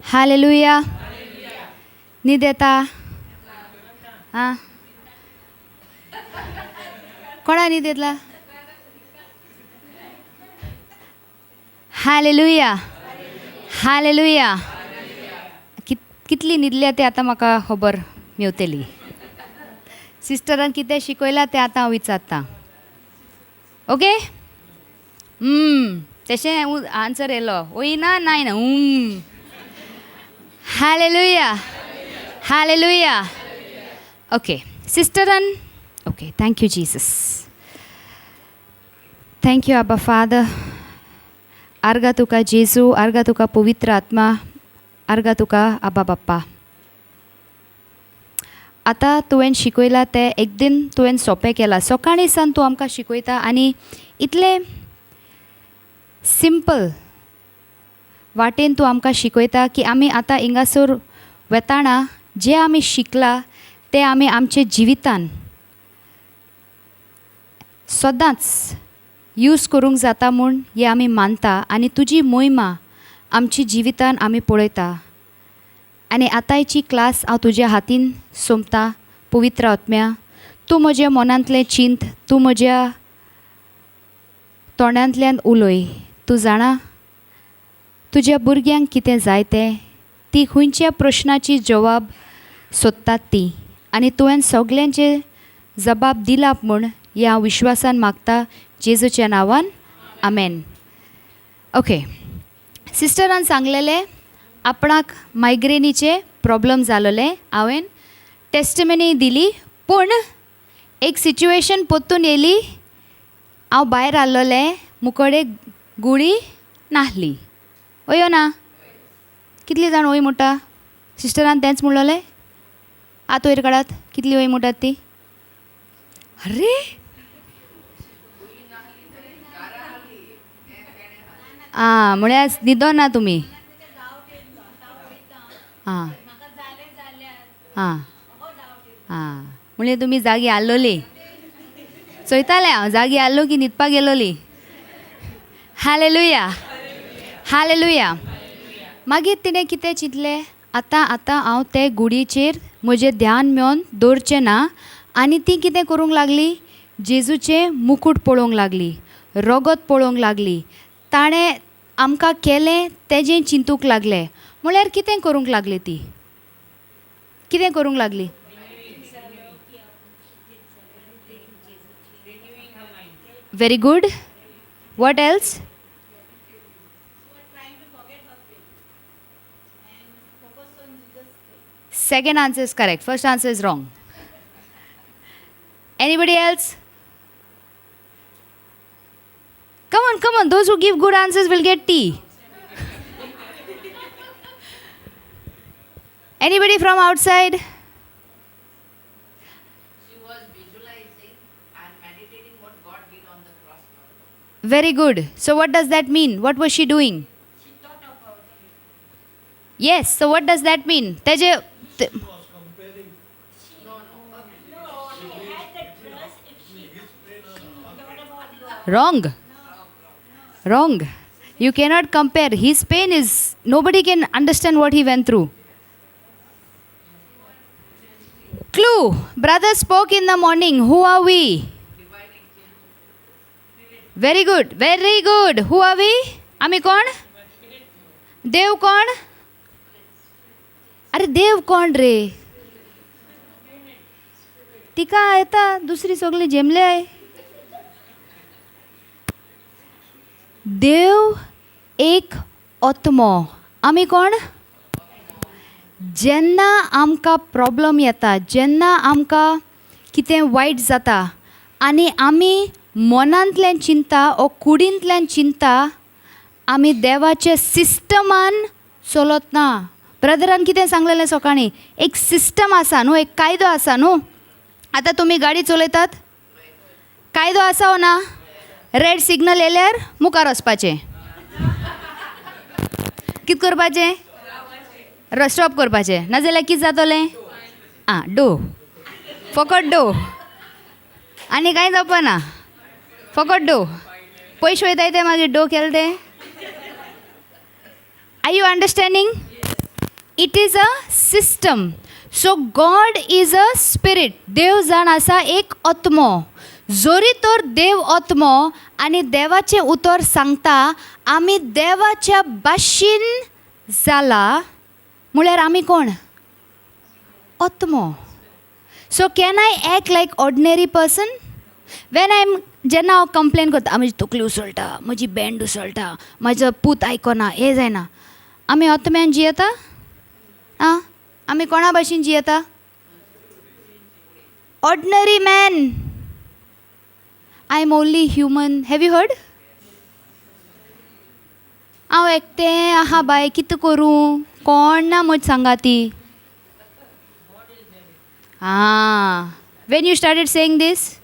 Hallelujah. न्हीद येता? आं, कोणा न्हीद येतला? Hallelujah, hallelujah. कितली न्हिदल्या तें आतां म्हाका खबर मेवतली. सिस्टरान कितें शिकयलां तें आतां हांव विचारतां. ओके. तशें आन्सर येयलो वय ना नाय ना. Hallelujah, hallelujah. Okay सिस्टरान. Okay, thank you Jesus, thank you Abba father. आर्गा तुका जेजू, आर्गा तुका पवित्र आत्मा, आर्गा तुका आबा बाप्पा. आतां तुवें शिकयलां तें एकदम तुवें सोंपें केलां. सकाळीं सावन तूं आमकां शिकयता आनी इतलें सिंपल वाटेन तूं आमकां शिकयता की आमी आतां हिंगासर वेताना जें आमी शिकलां तें आमी आमच्या जिवितान सदांच यूज करूंक जाता म्हूण हें आमी मानता आनी तुजी मोहिमा आमच्या जिवितान आमी पळयता. आनी आतांची क्लास हांव तुज्या हातीन सोंपता. पवित्र आत्म्या, तूं म्हज्या मनांतलें चिंत, तूं म्हज्या तोंडांतल्यान उलय. तूं जाणा तुज्या भुरग्यांक कितें जाय तें, ती खंयच्या प्रश्नाची जवाब सोदतात ती, आनी तुवें सगल्यांचे जबाब दिला म्हूण ह्या हांव विश्वासान मागता जेजूच्या नांवान, आमेन. ओके, सिस्टरान सांगलेलें आपणाक मायग्रेनीचे प्रॉब्लम जालोले. हांवें टेस्टमनी दिली, पूण एक सिच्युएशन परतून येयली. हांव भायर आसलोलें, मुकोडे गुळी नासली. हय ना? कितली जाण वय म्हणटा? सिस्टरान तेंच म्हणलोलें. आत वयर काडात, कितली वय म्हणटात ती? अरे आं, म्हळ्यार न्हिदो ना तुमी? आं आं आं, म्हणल्यार तुमी जागी आसलोली. चोयतालें हांव जागी आसलो की न्हिदपाक गेलोली. Hallelujah, hallelujah. मागीर तिणें कितें चिंतलें, आतां आतां हांव ते गुडीचेर म्हजें ध्यान मेळोन दवरचें ना. आनी ती कितें करूंक लागली, जेजूचें मुकूट पळोवंक लागली, रगत पळोवंक लागली, ताणें आमकां केलें तेजें चिंतूंक लागलें. म्हळ्यार कितें करूंक लागली ती? कितें करूंक लागली? Very good. What else? Second answer is correct. First answer is wrong. Anybody else? Come on, come on. Those who give good answers will get tea. Anybody from outside? She was visualizing and meditating what God did on the cross for her. Very good. So what does that mean? What was she doing? She thought about it. Yes. So what does that mean? Teje, wrong. Wrong. You cannot compare. His pain is, nobody can understand what he went through. Clue. Brother spoke in the morning. Who are we? Very good. Very good. Who are we? आमी कोण? देव कोण? अरे देव कोण रे? तिका येता दुसरी सगळी जेमले आहे. देव एक आत्मो. आमी कोण? जेन्ना आमकां प्रॉब्लम येता, जेन्ना आमकां कितें वायट जाता आनी आमी मनांतल्यान चिंता ओ कुडींतल्यान चिंता, आमी देवाच्या सिस्टमान चलत ना. ब्रदरान कितें सांगलेलें सकाळीं, एक सिस्टम आसा न्हू, एक कायदो आसा न्हू. आतां तुमी गाडी चलयतात, कायदो आसा ओ ना? रेड सिग्नल येयल्यार मुखार वचपाचें, कितें करपाचें? स्टॉप करपाचें, नाजाल्यार कितें जातलें? आं, डो, फकत डो, आनी कांय जावपा ना, फकत डो. पयशे वयताय ते मागीर डो केले ते. Are you understanding? It is a system. So God is a spirit. देव जाण आसा एक आत्मो. जोरी तर देव आत्मो आनी देवाचें उतर सांगता आमी देवाच्या भाशेन जाला, म्हळ्यार आमी कोण? आत्मो. So can I act like ordinary person? When I am, जेन्ना हांव कंप्लेन करता, म्हजी तकली उसळटा, म्हजी बँड उसळटा, म्हजो पूत आयकना, हें जायना, आमी आत्म्यान जियेता? आं, आमी कोणा भाशेन जियेता? Ordinary man. I am only human. Have you heard? हांव एकटें आहा बाय, कितें करूं, कोण ना म्हज सांगाती. आं, when you started saying this,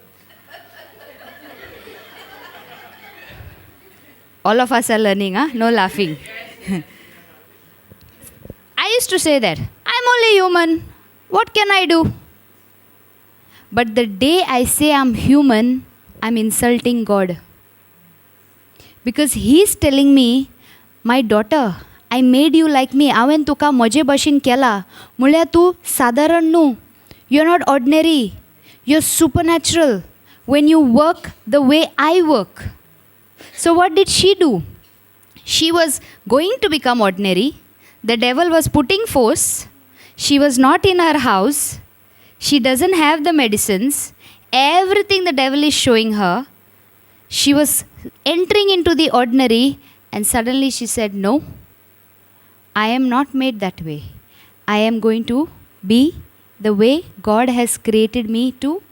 all of us are learning, ah, no laughing. I used to say that I am only human, what can I do? But the day I say I am human, I am insulting God, because he is telling me, my daughter, I made you like me. हांवें तुका म्हजे भशेन केला, म्हळ्यार तूं सादारण न्हू. You are not ordinary, you are supernatural when you work the way I work. So what did she do? She was going to become ordinary. The devil was putting force. She was not in her house. She doesn't have the medicines. Everything the devil is showing her. She was entering into the ordinary, and suddenly she said, no, I am not made that way. I am going to be the way God has created me to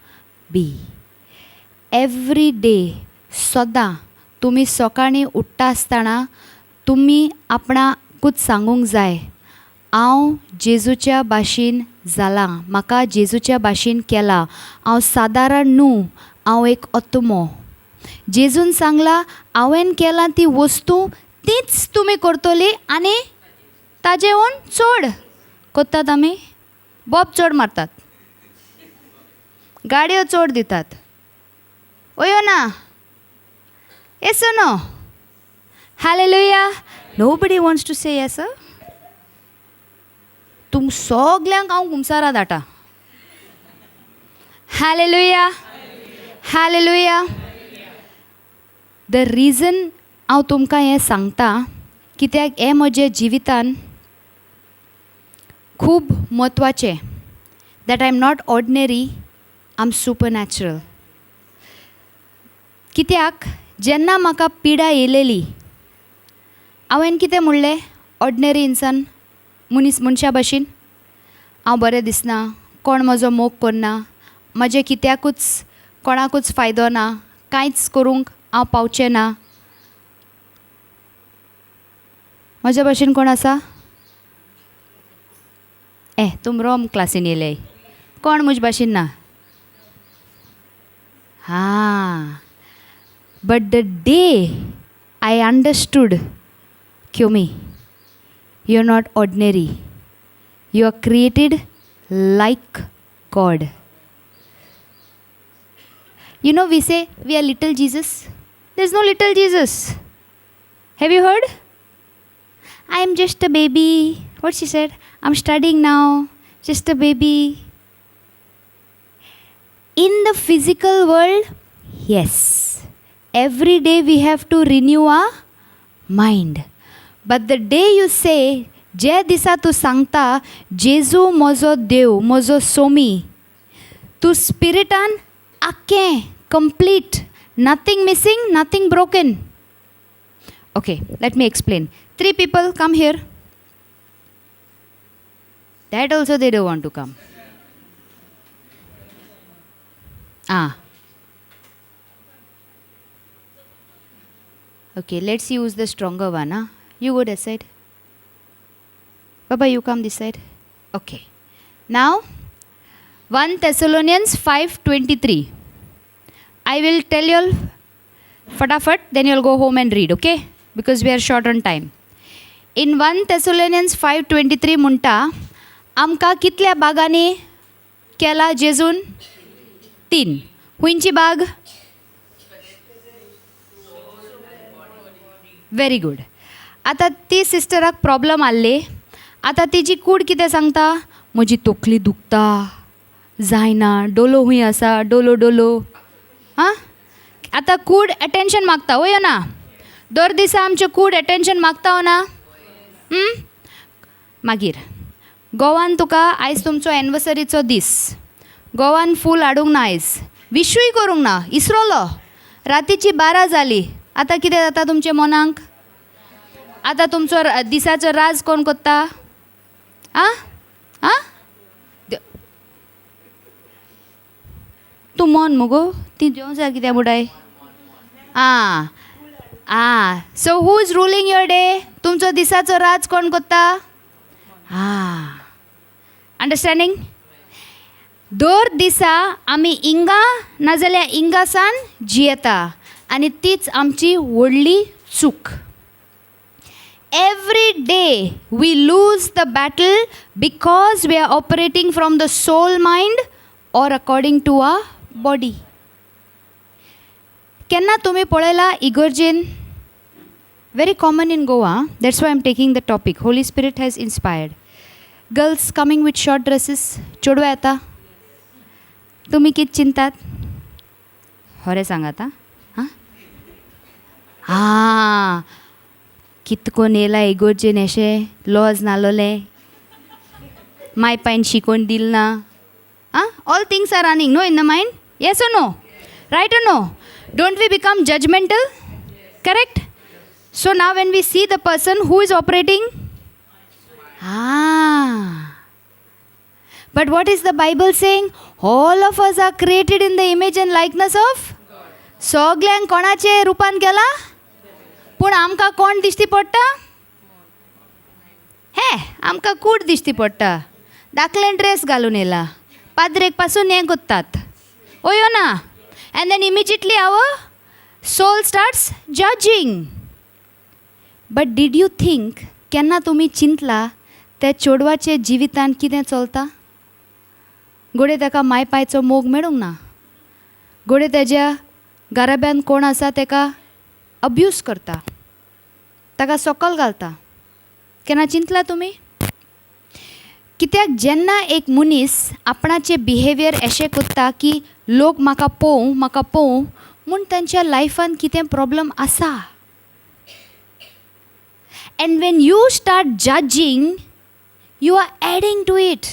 be. Every day, सदां तुमी सकाळीं उठ्ठा आसतना तुमी आपणाकूच सांगूंक जाय, हांव जेजूच्या भाशेन जालां, म्हाका जेजूच्या भाशेन केला, हांव सादारण न्हू, हांव एक आत्मो. जेजून सांगलां, हांवें केलां ती वस्तू तीच तुमी करतली आनी ताजेहून चड करतात. आमी बोब चड मारतात, गाडयो चड दितात. ओयो ना? Yes or no? Hallelujah. Nobody wants to say yes, sir. तुम सगल्यांक हांव कुमसारा धाडटा. Hallelujah, hallelujah. The reason हांव तुमकां हें सांगता कित्याक हें म्हज्या जिवितान खूब म्हत्वाचें, that I am not ordinary, I am supernatural. कित्याक जेन्ना म्हाका पिडा येयलेली, हांवें कितें म्हणलें? ऑर्डिनरी इन्सान, मनीस, मनशा भाशेन हांव बरें दिसना, कोण म्हजो मोग करना, म्हजें कित्याकूच कोणाकूच फायदो ना, कांयच करूंक हांव पावचें ना. म्हज्या भाशेन कोण आसा? ए, तुम रोम क्लासीन येयले, कोण म्हजे भाशेन ना? हां, but the day I understood, Kyomi, you are not ordinary, you are created like God. You know, we say we are little Jesus. There is no little Jesus. Have you heard? I am just a baby. What she said? I am studying now, just a baby. In the physical world, yes. Every day we have to renew our mind. But the day you say, जे दिसा तूं सांगता जेजू म्हजो देव, म्हजो सोमी, तूं स्पिरिटान आख्खें complete, nothing missing, nothing broken. Okay, let me explain. 3 people come here. That also they don't want to come. Okay, let's use the stronger one. Huh? You go that side. Baba, you come this side. Okay. Now, 1 Thessalonians 5:23. I will tell you all fatafat, then you all go home and read, okay? Because we are short on time. In 1 Thessalonians 5:23 munta, आमकां कितल्या बागांनी केला जेजून? 3. खंयची बाग? Very good. आतां ती सिस्टराक problem आहली आतां तिजी कूड कितें सांगता? म्हजी तकली दुखता, जायना, डोलो हूंय आसा, डोलो डोलो. आं, आतां कूड एटेंशन मागता, वय ना? दर दिसा आमच्यो कूड एटेंशन मागता वो ना? मागीर घोवान तुका आयज तुमचो एनवर्सरीचो दीस, घोवान फूल हाडूंक ना आयज, विशूय करूंक ना, इसरोलो, रातीची 12 जाली. आतां कितें जाता तुमच्या मनाक? आतां तुमचो दिसाचो राज कोण कोत्ता? आं आं, तूं मन मुगो, ती जेवण जाय कित्याक बुडाय? आं आं, so who is ruling your day? तुमचो दिसाचो राज कोण कोत्ता? आं, अंडरस्टँडींग? दर दिसा आमी इंगा नाजाल्यार इंगासान जियेता आनी तीच आमची व्हडली चूक. Every day we lose the battle because we are operating from the soul mind or according to our body. केन्ना तुमी पळयला इगर्जेन? Very common in Goa, that's why I am taking the topic. Holy Spirit has inspired. Girls coming with short dresses, चेडवां येता, तुमी कितें चिंतात? खरें सांगात. आं आं, कितकोन येयला इगर्जेन एशें लॉज नालोलें, माय पायन शिकोवन दिल ना. आं, all things are running no in the mind, yes or no? Right or no? Don't we become judgmental? Correct? So now when we see the person who is operating, but what is the Bible saying? All of us are created in the image and likeness of सगल्यांक कोणाचे रुपान केला? पूण आमकां कोण दिश्टी पडटा? हे आमकां कूड दिश्टी पडटा. दाखलें ड्रेस घालून येयला, पाद्रेक पासून हें कोत्तात, ओयो ना? And then immediately our soul starts judging. But did you think, केन्ना तुमी चिंतला त्या चेडवाचे जिवितान कितें चलता? घडये ताका माय पायचो मोग मेळूंक ना, घडये तेज्या घराब्यान कोण आसा ताका अब्यूज करता, ताका सकल घालता. केन्ना चिंतला तुमी? कित्याक जेन्ना एक मनीस आपणाचें बिहेवियर अशें करता की लोक म्हाका पळोवं, म्हाका पळोवं म्हूण, तांच्या लायफान कितें प्रॉब्लम आसा. And when you start judging, you are adding to it.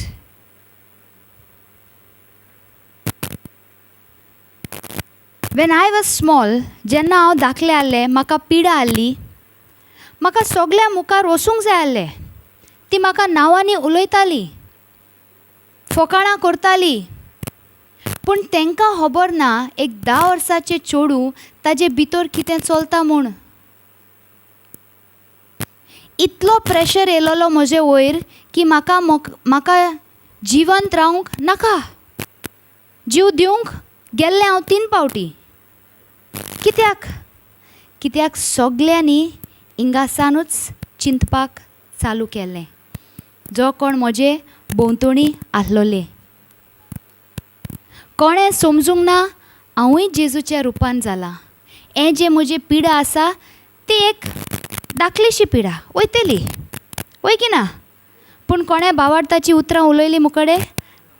When I was small, जेन्ना हांव धाकलें आहलें, म्हाका पिडा आहली, म्हाका सगल्या मुखार वचूंक जाय आहलें. ती म्हाका नांवांनी उलयताली, फकाणां करताली, पूण तांकां खबर ना एक 10 वर्साचें चेडूं ताजे भितर कितें चलता म्हूण. इतलो प्रेशर येयलेलो म्हजे वयर की म्हाका म्हाका जिवंत रावंक नाका, जीव दिवंक गेल्लें हांव 3 पावटी. कित्याक? कित्याक सगल्यांनी इंगासानूच चिंतपाक चालू केलें, जो कोण म्हजे भोंवतणी आहलोले. कोणें समजूंक ना हांवूय जेजूच्या रुपान जालां. हें जें म्हजी पिडा आसा ती एक धाकलीशी पिडा वयतली, वय की ना? पूण कोणें भावार्थाची उतरां उलयलीं मुकडे?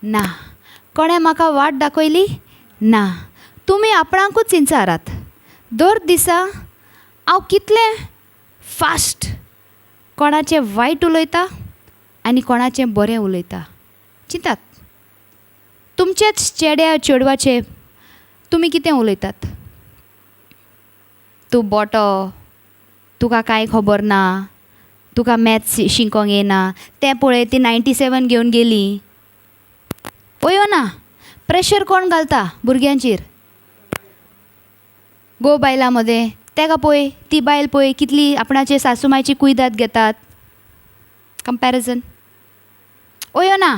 ना. कोणें म्हाका वाट दाखयली? ना. तुमी आपणाकूच विचारात, दर दिसा हांव कितलें फास्ट कोणाचें वायट उलयता आनी कोणाचें बरें उलयता. चिंतात तुमचेच चेड्या चेडवाचे तुमी कितें उलयतात? तूं बोटो, तुका कांय खबर ना, तुका मॅथ्स शिकोंक येना, तें पळय ती 97 घेवन गेली. पळयो ना, प्रेशर कोण घालता भुरग्यांचेर? गो बायलां मदें तेका पळय, ती बायल पळय कितली आपणाचे सासू मायची कुयदाद घेतात. कंपॅरिजन ओयो ना?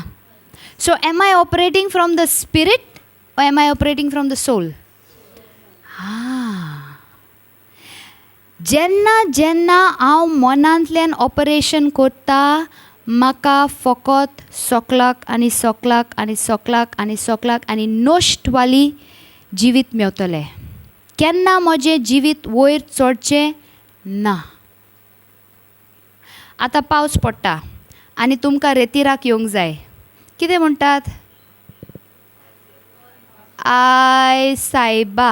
So am I operating from the spirit or am I operating from the soul? जेन्ना जेन्ना हांव मनांतल्यान ऑपरेशन करता, म्हाका फकत सोकलाक आनी सोकलाक आनी सोकलाक आनी सोकलाक आनी नश्टवाली जिवीत मेवतलें. केन्ना म्हजें जिवीत वयर चडचें ना. आतां पावस पडटा, आनी तुमकां रेतिराक येवंक जाय. कितें म्हणटात? I सायबा,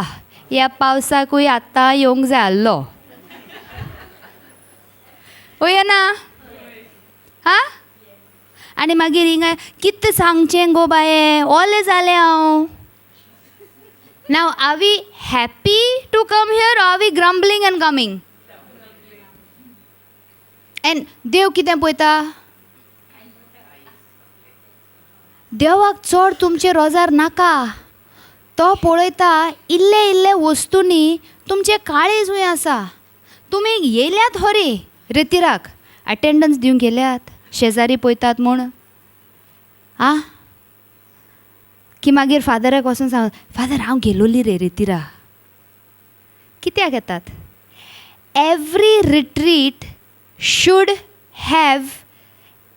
ह्या पावसाकूय आतां येवंक जाय आहलो. वय ना? हा? आनी मागीर हिंगा कितें सांगचें गो बाये, ओलें जालें हांव. Now, are we happy to come here or are we grumbling and coming? And देव कितें पळयता? देवाक चड तुमचे रोजार नाका. तो पळयता इल्ले इल्ले वस्तूंनी तुमचें काळीज खंय आसा. तुमी येयल्यात खरी रेतिराक, अटेंडन्स दिवंक येयल्यात, शेजारी पळयतात म्हूण. आं, की मागीर फादराक वचून सांग, फादर हांव गेलोली रे रेतिरा. कित्याक येतात? Every retreat should have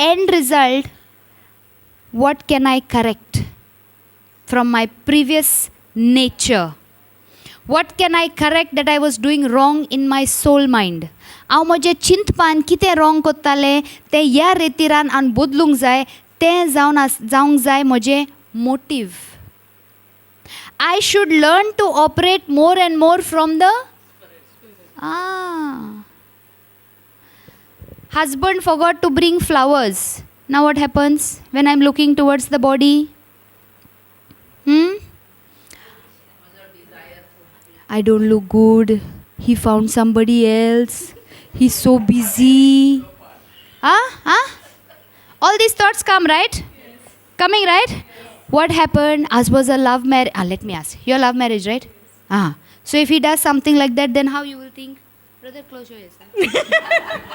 end result, what can I correct from my previous nature? What can I correct that I was doing wrong in my soul mind? हांव म्हजें चिंतपान कितें रॉंग कोत्तालें तें ह्या रेतिरान हांव बदलूंक जाय. तें जावन आस जावंक जाय म्हजें motive. I should learn to operate more and more from the husband forgot to bring flowers. Now what happens when I'm looking towards the body? Hmm? I don't look good. He found somebody else. He's so busy. Huh? Huh? All these thoughts come, right? Coming, right? What happened? Ours was a love marriage. Ah, let me ask. Your love marriage, right? Ah. So if he does something like that, then how you will think? Brother, close your ears. Huh?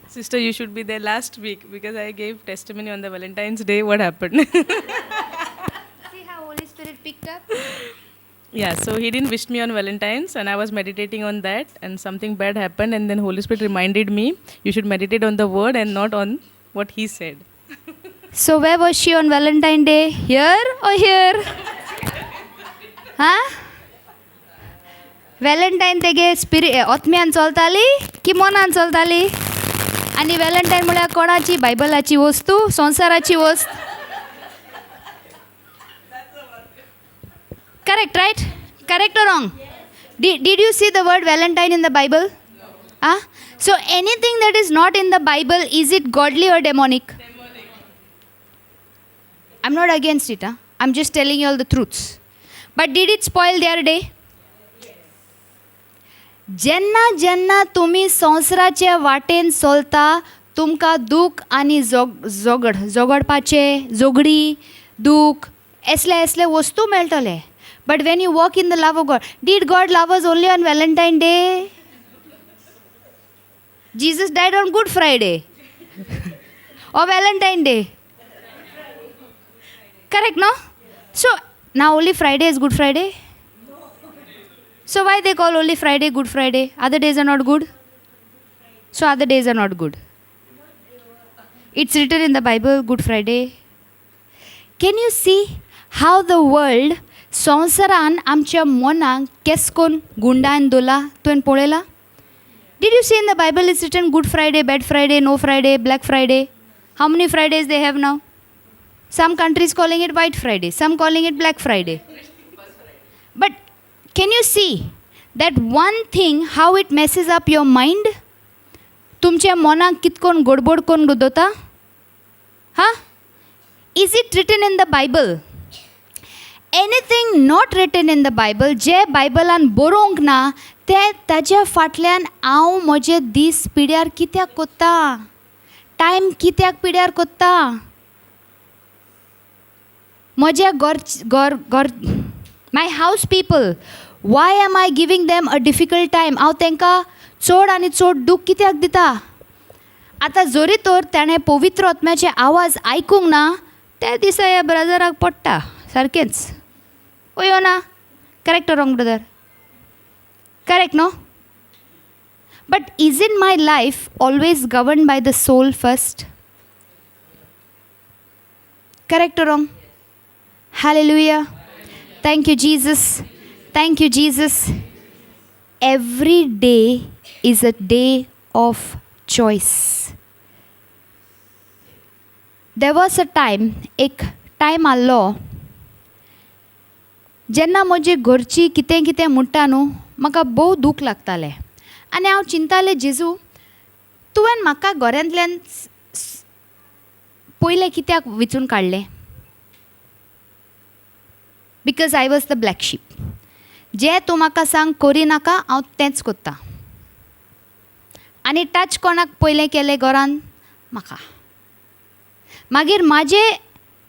Sister, you should be there last week because I gave testimony on the Valentine's Day. What happened? See how Holy Spirit picked up? Yeah, so he didn't wish me on Valentine's, and I was meditating on that, and something bad happened, and then Holy Spirit reminded me, you should meditate on the word and not on what he said. So where was she on Valentine Day? Here or here? Huh? Valentine तेगे spirit आत्म्यान चलताली की मनान चलताली? आनी Valentine म्हळ्यार कोणाची? बायबलाची वस्तू, संवसाराची वस्त. Correct, right? Correct or wrong? Did you see the word Valentine in the Bible? Ah, so anything that is not in the Bible, is it godly or demonic? I'm not against it, huh? I'm just telling you all the truths. But did it spoil their day? जेन्ना जेन्ना तुमी संवसाराचे वाटेन चलता, तुमकां दूख आनी जोग जोगड जोगडपाचें, झगडी, दूख, असले असले वस्तू मेळटले. But when you walk in the love of God, did God love us only on Valentine Day? Jesus died on Good Friday or Valentine Day? Correct, no? So now only Friday is Good Friday? So why they call only Friday Good Friday? Other days are not good? So other days are not good. It's written in the Bible, Good Friday. Can you see how the world, संवसारान आमच्या मनाक केस कोन्न गुंडान दवरला? तुवें पळयला? Did you see in the Bible it's written Good Friday, Bad Friday, no Friday, Black Friday? How many Fridays they have now? Some countries calling it White Friday, some calling it Black Friday. But can you see that one thing, how it messes up your mind? तुमच्या मनाक कितकोन गडबड कोन्न दवरता? हा? Is it written in the Bible? Anything not written in the Bible, जे बायबलान बरोवंक ना ते, ताज्या फाटल्यान हांव म्हजे दीस पिड्यार कित्याक कोत्ता? टायम कित्याक पिड्यार कोत्ता? म्हज्या घर घर घर, my house people, why am I giving them a difficult time? हांव तांकां चड आनी चड दूख कित्याक दिता? आतां जरी तर ताणें पवित्र आत्म्याचे आवाज आयकूंक ना, त्या दिसा ह्या ब्रदराक पडटा सारकेंच. वय ना? Correct wrong, brother? Correct, no? But is in my life always govern by the soul first? Correct wrong? Hallelujah. Thank you, Jesus. Thank you, Jesus. Every day is a day of choice. There was a time, एक time आहलो जेन्ना म्हजी घरची कितें कितें म्हणटा न्हू, म्हाका भोव दूख लागतालें आनी हांव चिंतालें, जेजू, तुवें म्हाका घरांतल्यान पयलें कित्याक विचून काडलें? Because I was the black sheep. जें तूं म्हाका सांग करिनाका, हांव तेंच कोत्ता. आनी टच कोणाक पयलें केलें घरान? म्हाका. मागीर म्हाजे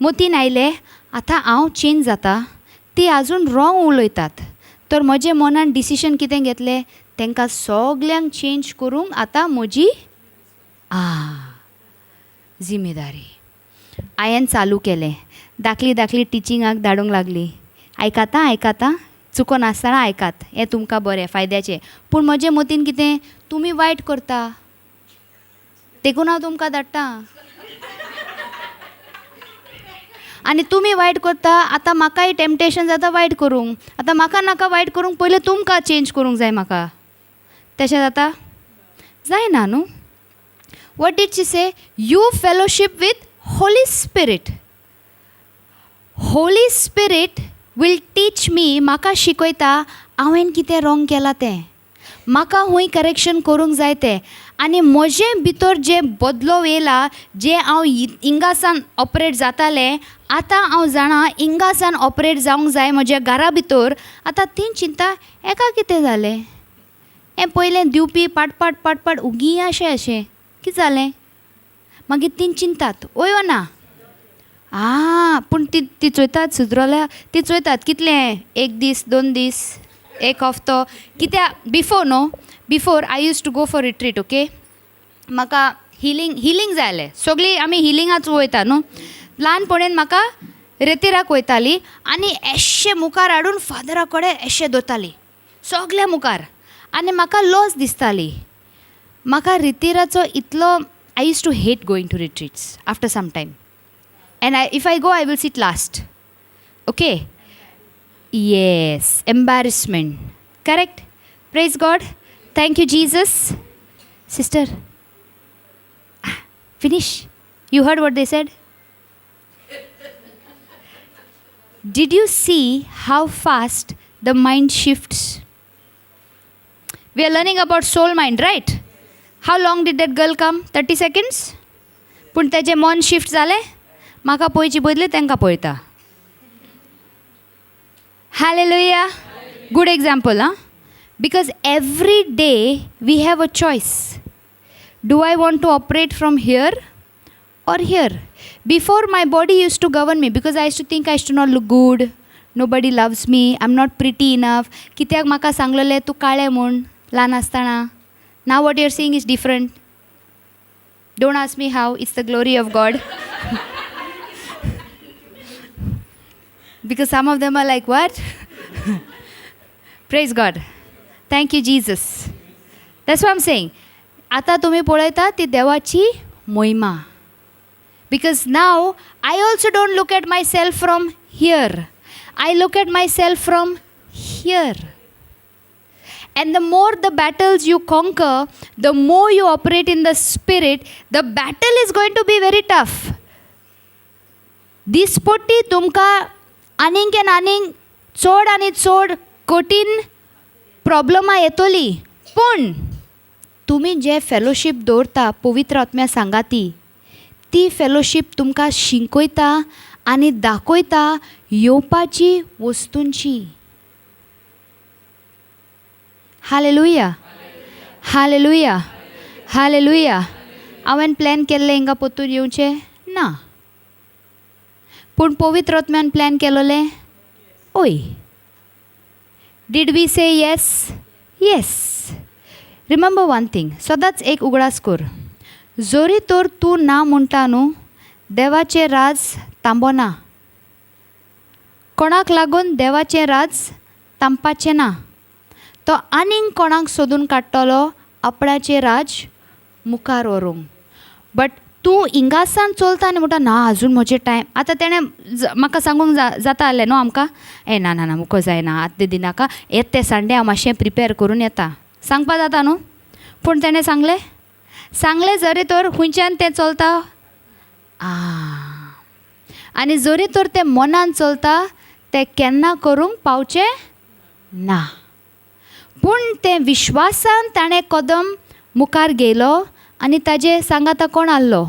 मतीन आयलें, आतां हांव चेंज जाता, ती आजून रोंग उलयतात, तर म्हजे मनान डिसिजन कितें घेतलें? तांकां सगल्यांक चेंज करूंक आतां म्हजी जिम्मेदारी. हांवें चालू केलें, धाकली धाकली टिचिंगाक धाडूंक लागली. आयकाता, आयकाता, चुको नासतना आयकात, हें तुमकां बरें फायद्याचें. पूण म्हजे मतीन कितें, तुमी वायट करता देखून हांव तुमकां धाडटा आनी तुमी वायट करता, आतां म्हाकाय टेम्पटेशन जाता वायट करूंक. आतां म्हाका नाका वायट करूंक, पयलें तुमकां चेंज करूंक जाय म्हाका. तशें जाता? जायना न्हू. What did she say? You fellowship with Holy Spirit. Holy Spirit will teach me. म्हाका शिकयता हांवें कितें रोंग केलां तें, म्हाका खूंय करेक्शन करूंक जाय तें. आनी म्हजे भितर जें बदलोव येयला, जें हांव हिंगासान ऑपरेट जातालें, आतां हांव जाणा हिंगासान ऑपरेट जावंक जाय म्हज्या घरा भितर. आतां ती चिंता, हेका कितें जालें? हें पयलें दिवपी पाट पाट पाट पाट उगी अशें अशें कितें जालें? मागीर ती चिंतात, वय वो ना? आं, पूण ती ती चोयतात सुदरोल्या, ती चोयतात कितलें, एक दीस, 2 दीस, एक हफ्तो. कित्याक before no, before I used to go for retreat, okay, म्हाका हिलींग हिलींग जाय जालें. सगळीं आमी हिलिंगाच वयता न्हू. ल्हानपणेन म्हाका रेतिराक वयताली आनी एशें मुखार हाडून फादरा कडेन एशें दवरताली सगल्या मुखार आनी म्हाका लॉस दिसताली. म्हाका रितिराचो इतलो, I used to hate going to retreats after some time, and I if I go, I will sit last, okay? Yes, embarrassment, correct. Praise God. Thank you, Jesus. Sister, finish. You heard what they said? Did you see how fast the mind shifts? We are learning about soul mind, right? How long did that girl come? 30 seconds? पूण तेजें मन shift जालें. म्हाका पळोवचे बदले तांकां पळयता. Hallelujah. Good example, ah, because every day we have a choice. Do I want to operate from here or here? Before, my body used to govern me because I used to think I used to not look good, nobody loves me, I'm not pretty enough. कित्याक म्हाका सांगलेलें तूं काळें म्हूण ल्हान आसतना. Now what you're seeing is different. Don't ask me how, it's the glory of God. Because some of them are like, "What?" Praise God. Thank you, Jesus. That's what I'm saying. आतां तुमी पळयता ती देवाची मोहिमा, because now I also don't look at myself from here. I look at myself from here. And the more the battles you conquer, the more you operate in the spirit, the battle is going to be very tough. दिसपट्टी तुमकां आनीक आनी आनीक चड आनी चड कठीण प्रॉब्लमां येतली, पूण तुमी जे फेलोशीप दवरता पवित्र आत्म्या सांगाती, ती फेलोशीप तुमकां शिकयता आनी दाखयता येवपाची वस्तूंची. Hallelujah, hallelujah, hallelujah. हांवें प्लॅन केल्लें हिंगा परतून येवचें ना, पूण पवित्र आत्म्यान प्लॅन केलोलें. ओय, did we say yes? Yes. Remember one thing, सदांच एक उगडास कर, जरी तर तूं ना म्हणटा न्हू, देवाचें राज तांबोना. कोणाक लागून देवाचें राज तांबपाचें ना. तो आनीक कोणाक सोदून काडटलो आपणाचें राज मुखार व्हरूंक. बट तूं हिंगासान चलता आनी म्हणटा, ना, अजून म्हजें टायम. आतां तेणें म्हाका सांगूंक जाता जालें न्हू आमकां, ए ना ना ना, मुको जायना, आतां दिनाका, येत ते संडे हांव मातशें प्रिपेर करून येता, सांगपा जाता न्हू. पूण तेणें सांगलें, सांगलें जरी तर खंयच्यान तें चलता. आ. आनी जरी तर तें मनान चलता तें केन्ना करूंक पावचें ना. पूण तें विश्वासान ताणें कदम मुखार गेलो आनी ताजे सांगाता कोण आहलो?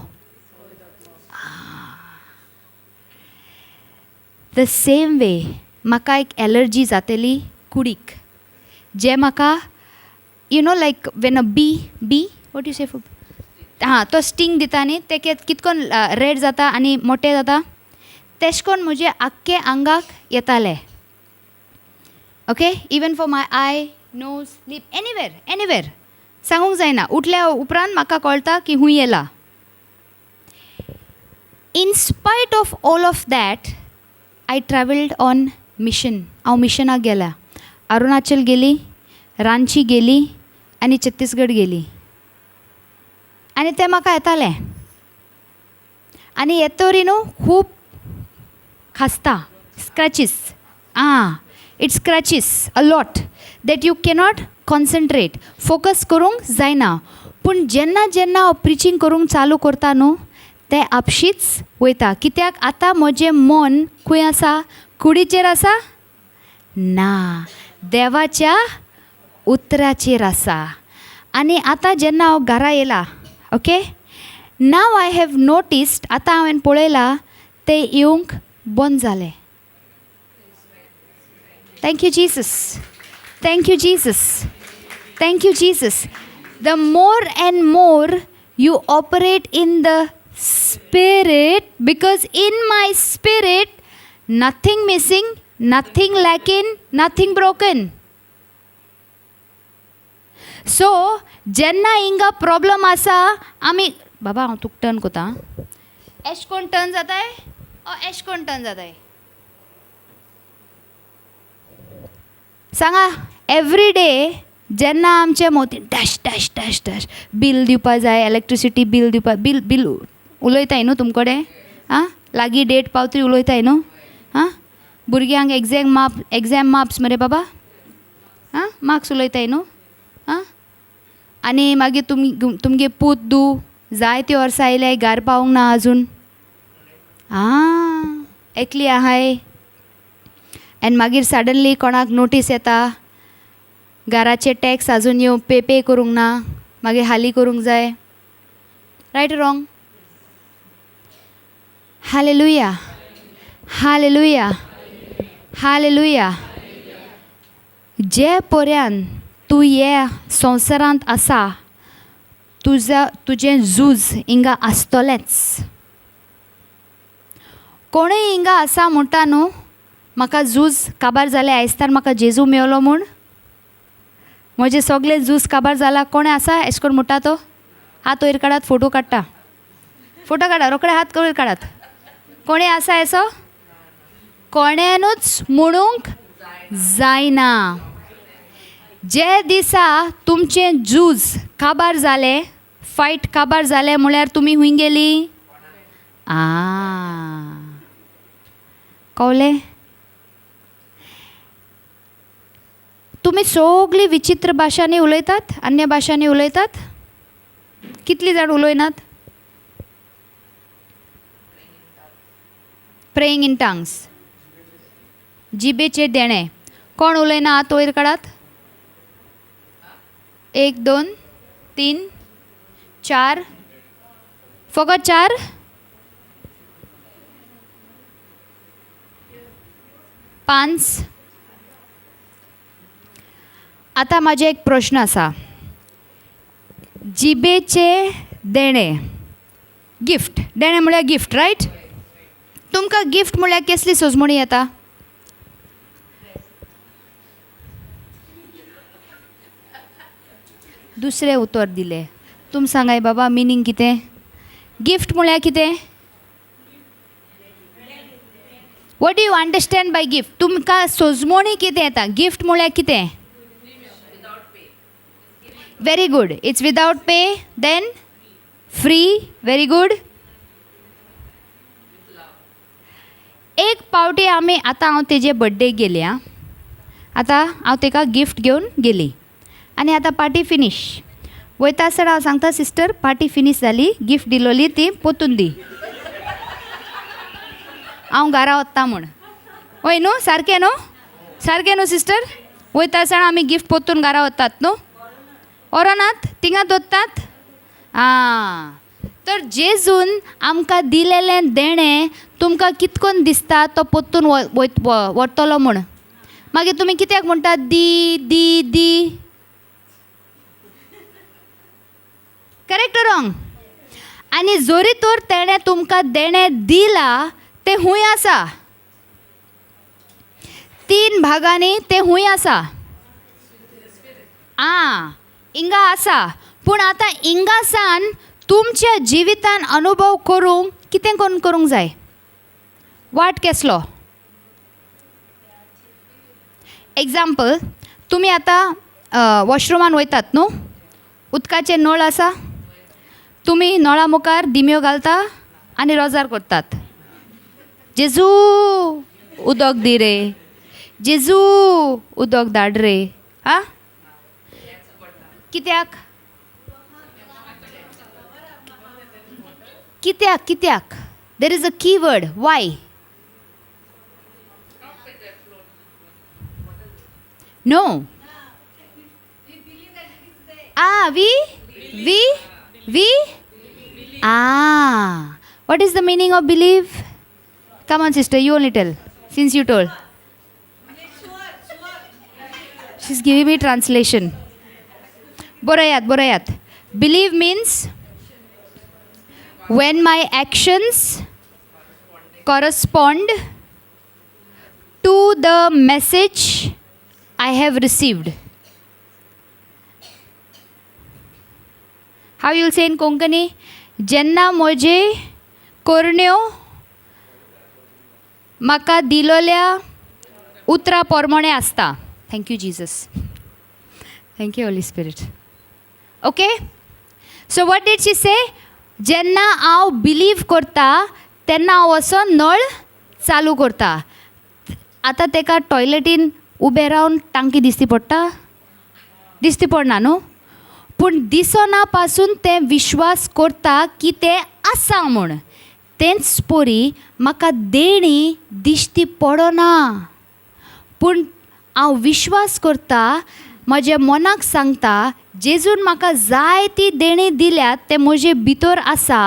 The same way म्हाका एक एलर्जी जातली कुडीक, जें म्हाका you know like when a bee bee what you say, हां तो स्टींग दिता न्ही, ते कितकोन रेड जाता आनी मोटे जाता, तेश कोन म्हजे आख्खे आंगाक येताले. Okay, even for my eye, nose, lip, anywhere anywhere, सांगूंक जायना. उठल्या उपरांत म्हाका कळटा की हूंय येला. In spite of all of that I travelled on mission. हांव मिशनाक गेल्या, अरुणाचल गेली, रांची गेली आनी छत्तीसगड गेली, आनी तें म्हाका येतालें. आनी येतरी न्हू खूब खासता, scratches, ah it scratches a lot that you cannot concentrate, focus करूंक जायना. पूण जेन्ना जेन्ना हांव प्रिचींग करूंक चालू करता न्हू तें आपशीच वयता. कित्याक आतां म्हजें मन खंय आसा? कुडीचेर आसा ना, देवाच्या उतराचेर आसा. आनी आतां जेन्ना हांव घरा येयला, okay, now I have noticed, आतां हांवें पळयलां तें येवंक बंद जालें. Thank you Jesus, thank you Jesus, thank you Jesus. The more and more you operate in the spirit, because in my spirit nothing missing, nothing lacking, nothing broken. So जेन्ना हिंगा problem आसा, आमी बाबा हांव तुका टर्न कोता, एश कोण turn जाताय ओ एश कोण टर्न जाताय सांगा. एवरी डे जेन्ना आमचे मोती dash dash dash dash bill दिवपा जाय, इलेक्ट्रिसिटी बील दिवपा, बील बील उलयताय न्हू तुमकडे, आं लागीं डेट पावतरी उलयताय न्हू, आं भुरग्यांक एग्जॅम मार्क्स मरे बाबा, आं मार्क्स उलयताय न्हू, आं आनी मागीर तुमगे पूत दू जायते वर्सां आयले घार पावूंक ना आजून, आं एकली आहाय. आनी मागीर सडनली कोणाक नोटीस येता, घराचे टॅक्स आजून येवं पे पे करूंक ना, मागीर हाली करूंक जाय. Right wrong? Hallelujah, hallelujah, hallelujah. जे पर्यंत तूं हे संवसारांत आसा, तुजें झूज हिंगा आसतलेंच. कोणूय हिंगा आसा म्हणटा न्हू म्हाका झूज काबार जालें आयस्तार म्हाका जेजू मेवलो म्हूण, म्हजें सगळें झूज काबार जाला, कोणें आसा एशें कोन्न म्हणटा तो? हात वयर काडात, फोटो काडटा, फोटो काडा, रोखडे हात वयर काडात. कोणें आसा एसो? कोणेनूच म्हणूंक जायना. जे दिसा तुमचें झूज काबार जालें, फायट काबार जालें म्हळ्यार तुमी हूंय गेली? आं कवलें? तुमी सगळीं विचित्र भाशांनी उलयतात, अन्य भाशांनी उलयतात, कितली जाण उलयनात? प्रेईंग इन टंग्स, जिबेचेर देणें. कोण उलयना हात वयर काडात. 1 2 3 4, फकत 4? 5. आतां म्हाजे एक प्रश्न आसा, जिबेचे देणें, गिफ्ट, देणें म्हळ्यार गिफ्ट, रायट? तुमकां गिफ्ट म्हळ्यार कसली सोजमणी येता? दुसरें उतर दिलें, तुम सांगाय बाबा मिनींग कितें? गिफ्ट म्हळ्यार कितें? What do you understand by gift? तुमकां सोजमणी कितें येता? गिफ्ट म्हळ्यार कितें? Very good, it's without pay, then free, very good. एक पावटी आमी आतां हांव तेजे बड्डे गेली, आं आतां हांव तेका गिफ्ट घेवन गेली आनी आतां पार्टी फिनीश वयता आसतना हांव सांगता, सिस्टर पार्टी फिनीश जाली, गिफ्ट दिलोली ती पोतून दी. हांव घरा वता म्हूण. वय न्हू, सारकें न्हू? सारकें न्हू सिस्टर? वयता आसतना आमी गिफ्ट पोत्तून घरा वतात न्हू? व्हरोनात, थिंगा दवरतात. आं, तर जेजून आमकां दिलेलें देणें तुमकां कितकोन दिसता तो पोत्तून व्हरतलो म्हूण? मागीर तुमी कित्याक म्हणटा दी दी दी? Correct wrong? आनी जोरी तर तेणें तुमकां देणें दिलां तें हूंय आसा, तीन भागांनी तें हूंय आसा. आं, हिंगा आसा. पूण आतां हिंगासान तुमच्या जिवितान अनुभव करूंक कितें करून करूंक जाय? वाट केसलो? एग्जाम्पल, तुमी आतां वॉशरुमान वयतात न्हू, उदकाचें नळ आसा, तुमी नळा मुखार दिमयो घालता आनी रोजार करतात, जेजू उदक दी रे, जेजू उदक धाड रे. आं, कित्याक कित्याक कित्याक? There is a key word, why? No. Ah, we we we ah, what is the meaning of believe? Come on sister, you only tell, since you told. She is giving me translation. बरयात, बरयात. Believe means when my actions correspond to the message I have received. How you'll say in Konkani? जेन्ना म्हजे करण्यो म्हाका दिलोल्या उतरां प्रमाणें आसता. Thank you Jesus, thank you Holy Spirit. Okay, so what did she say? जेन्ना हांव बिलीव करता तेन्ना हांव असो नळ चालू करता. आतां तेका टॉयलेटीन उबें रावन टांकी दिसती पडटा? दिसती पडना न्हू. पूण दिसना पासून तें विश्वास करता की तें आसा म्हूण. तेंच परी म्हाका देणी दिश्टी पडना, पूण हांव विश्वास करता, म्हज्या मनाक सांगता जेजून म्हाका जाय ती देणी दिल्यात, तें म्हजे भितर आसा.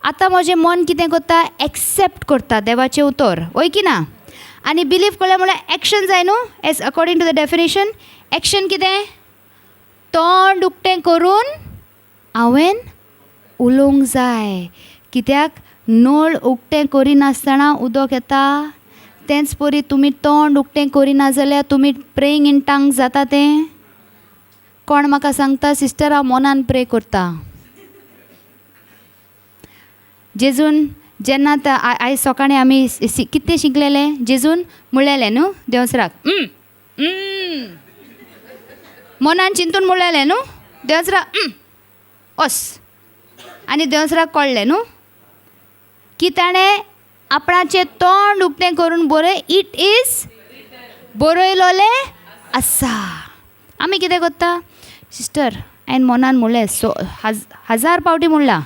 आतां म्हजें मन कितें करता? एक्सेप्ट करता देवाचें उतर, वय की ना? आनी बिलीव करलें म्हळ्यार एक्शन जाय न्हू, as according to the definition. Action कितें? तोंड उक्तें करून हांवें उलोवंक जाय. कित्याक? नळ उक्तें करिनासतना उदक येता. तेंच परी तुमी तोंड उक्तें करिना जाल्यार तुमी प्रेईंग इन टंग जाता तें. कोण म्हाका सांगता सिस्टर हांव मनान प्रे करता? जेजून जेन्ना आयज सकाळीं आमी कितें शिकलेलें? जेजून म्हणलेलें न्हू देंवसराक, मनान चिंतून म्हणलेलें न्हू देंवसरा, वस. आनी देंवसराक कळ्ळें न्हू की ताणें आपणाचें तोंड उक्तें करून बरय, it is बरयलोलें आसा. आमी कितें करता सिस्टर? हांवें मनान म्हणलें, सो हजार पावटी म्हणलां.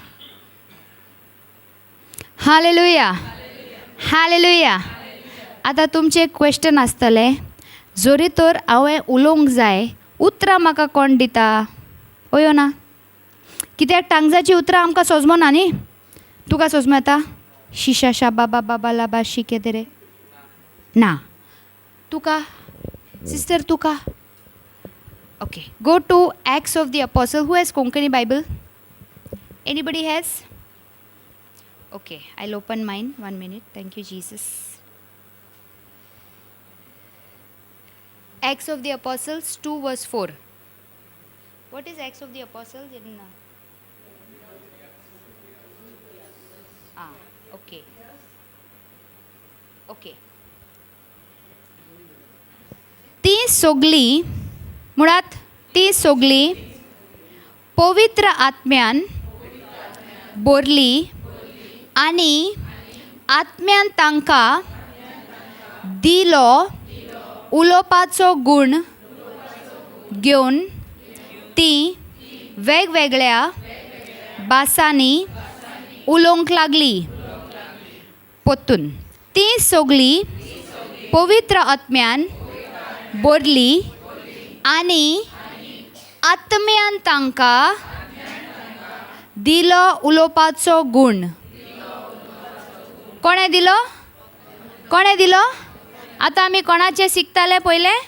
Hallelujah, hallelujah. आतां तुमचें क्वेश्चन आसतलें, जरी तर हांवें उलोवंक जाय, उतरां म्हाका कोण दिता? वयो ना? कित्याक टांगजाचीं उतरां आमकां सोजमना न्ही. तुका सोजमो येता? शिशा शा बाबा बाबा लाबा शिके रे ना तुका सिस्टर? तुका? Okay, go to Acts of the Apostle. Who has Konkani Bible? Anybody has? Okay, I open mine, 1 minute. Thank you Jesus. Acts of the Apostles 2 verse 4. What is Acts of the Apostles in? Okay. Okay. ती सोगली मुळात, ती सोगली पवित्र आत्म्यान बोरली आनी आत्म्यान तांकां दिलो उलोवपाचो गूण घेवन ती वेगवेगळ्या भासांनी उलोवंक लागली. पोत्तून ती सगळी पवित्र आत्म्यान भरली आनी आत्म्यान तांकां दिलो उलोवपाचो गूण. कोणें दिलो? कोणें दिलो? आतां आमी कोणाचें शिकताले पयलें?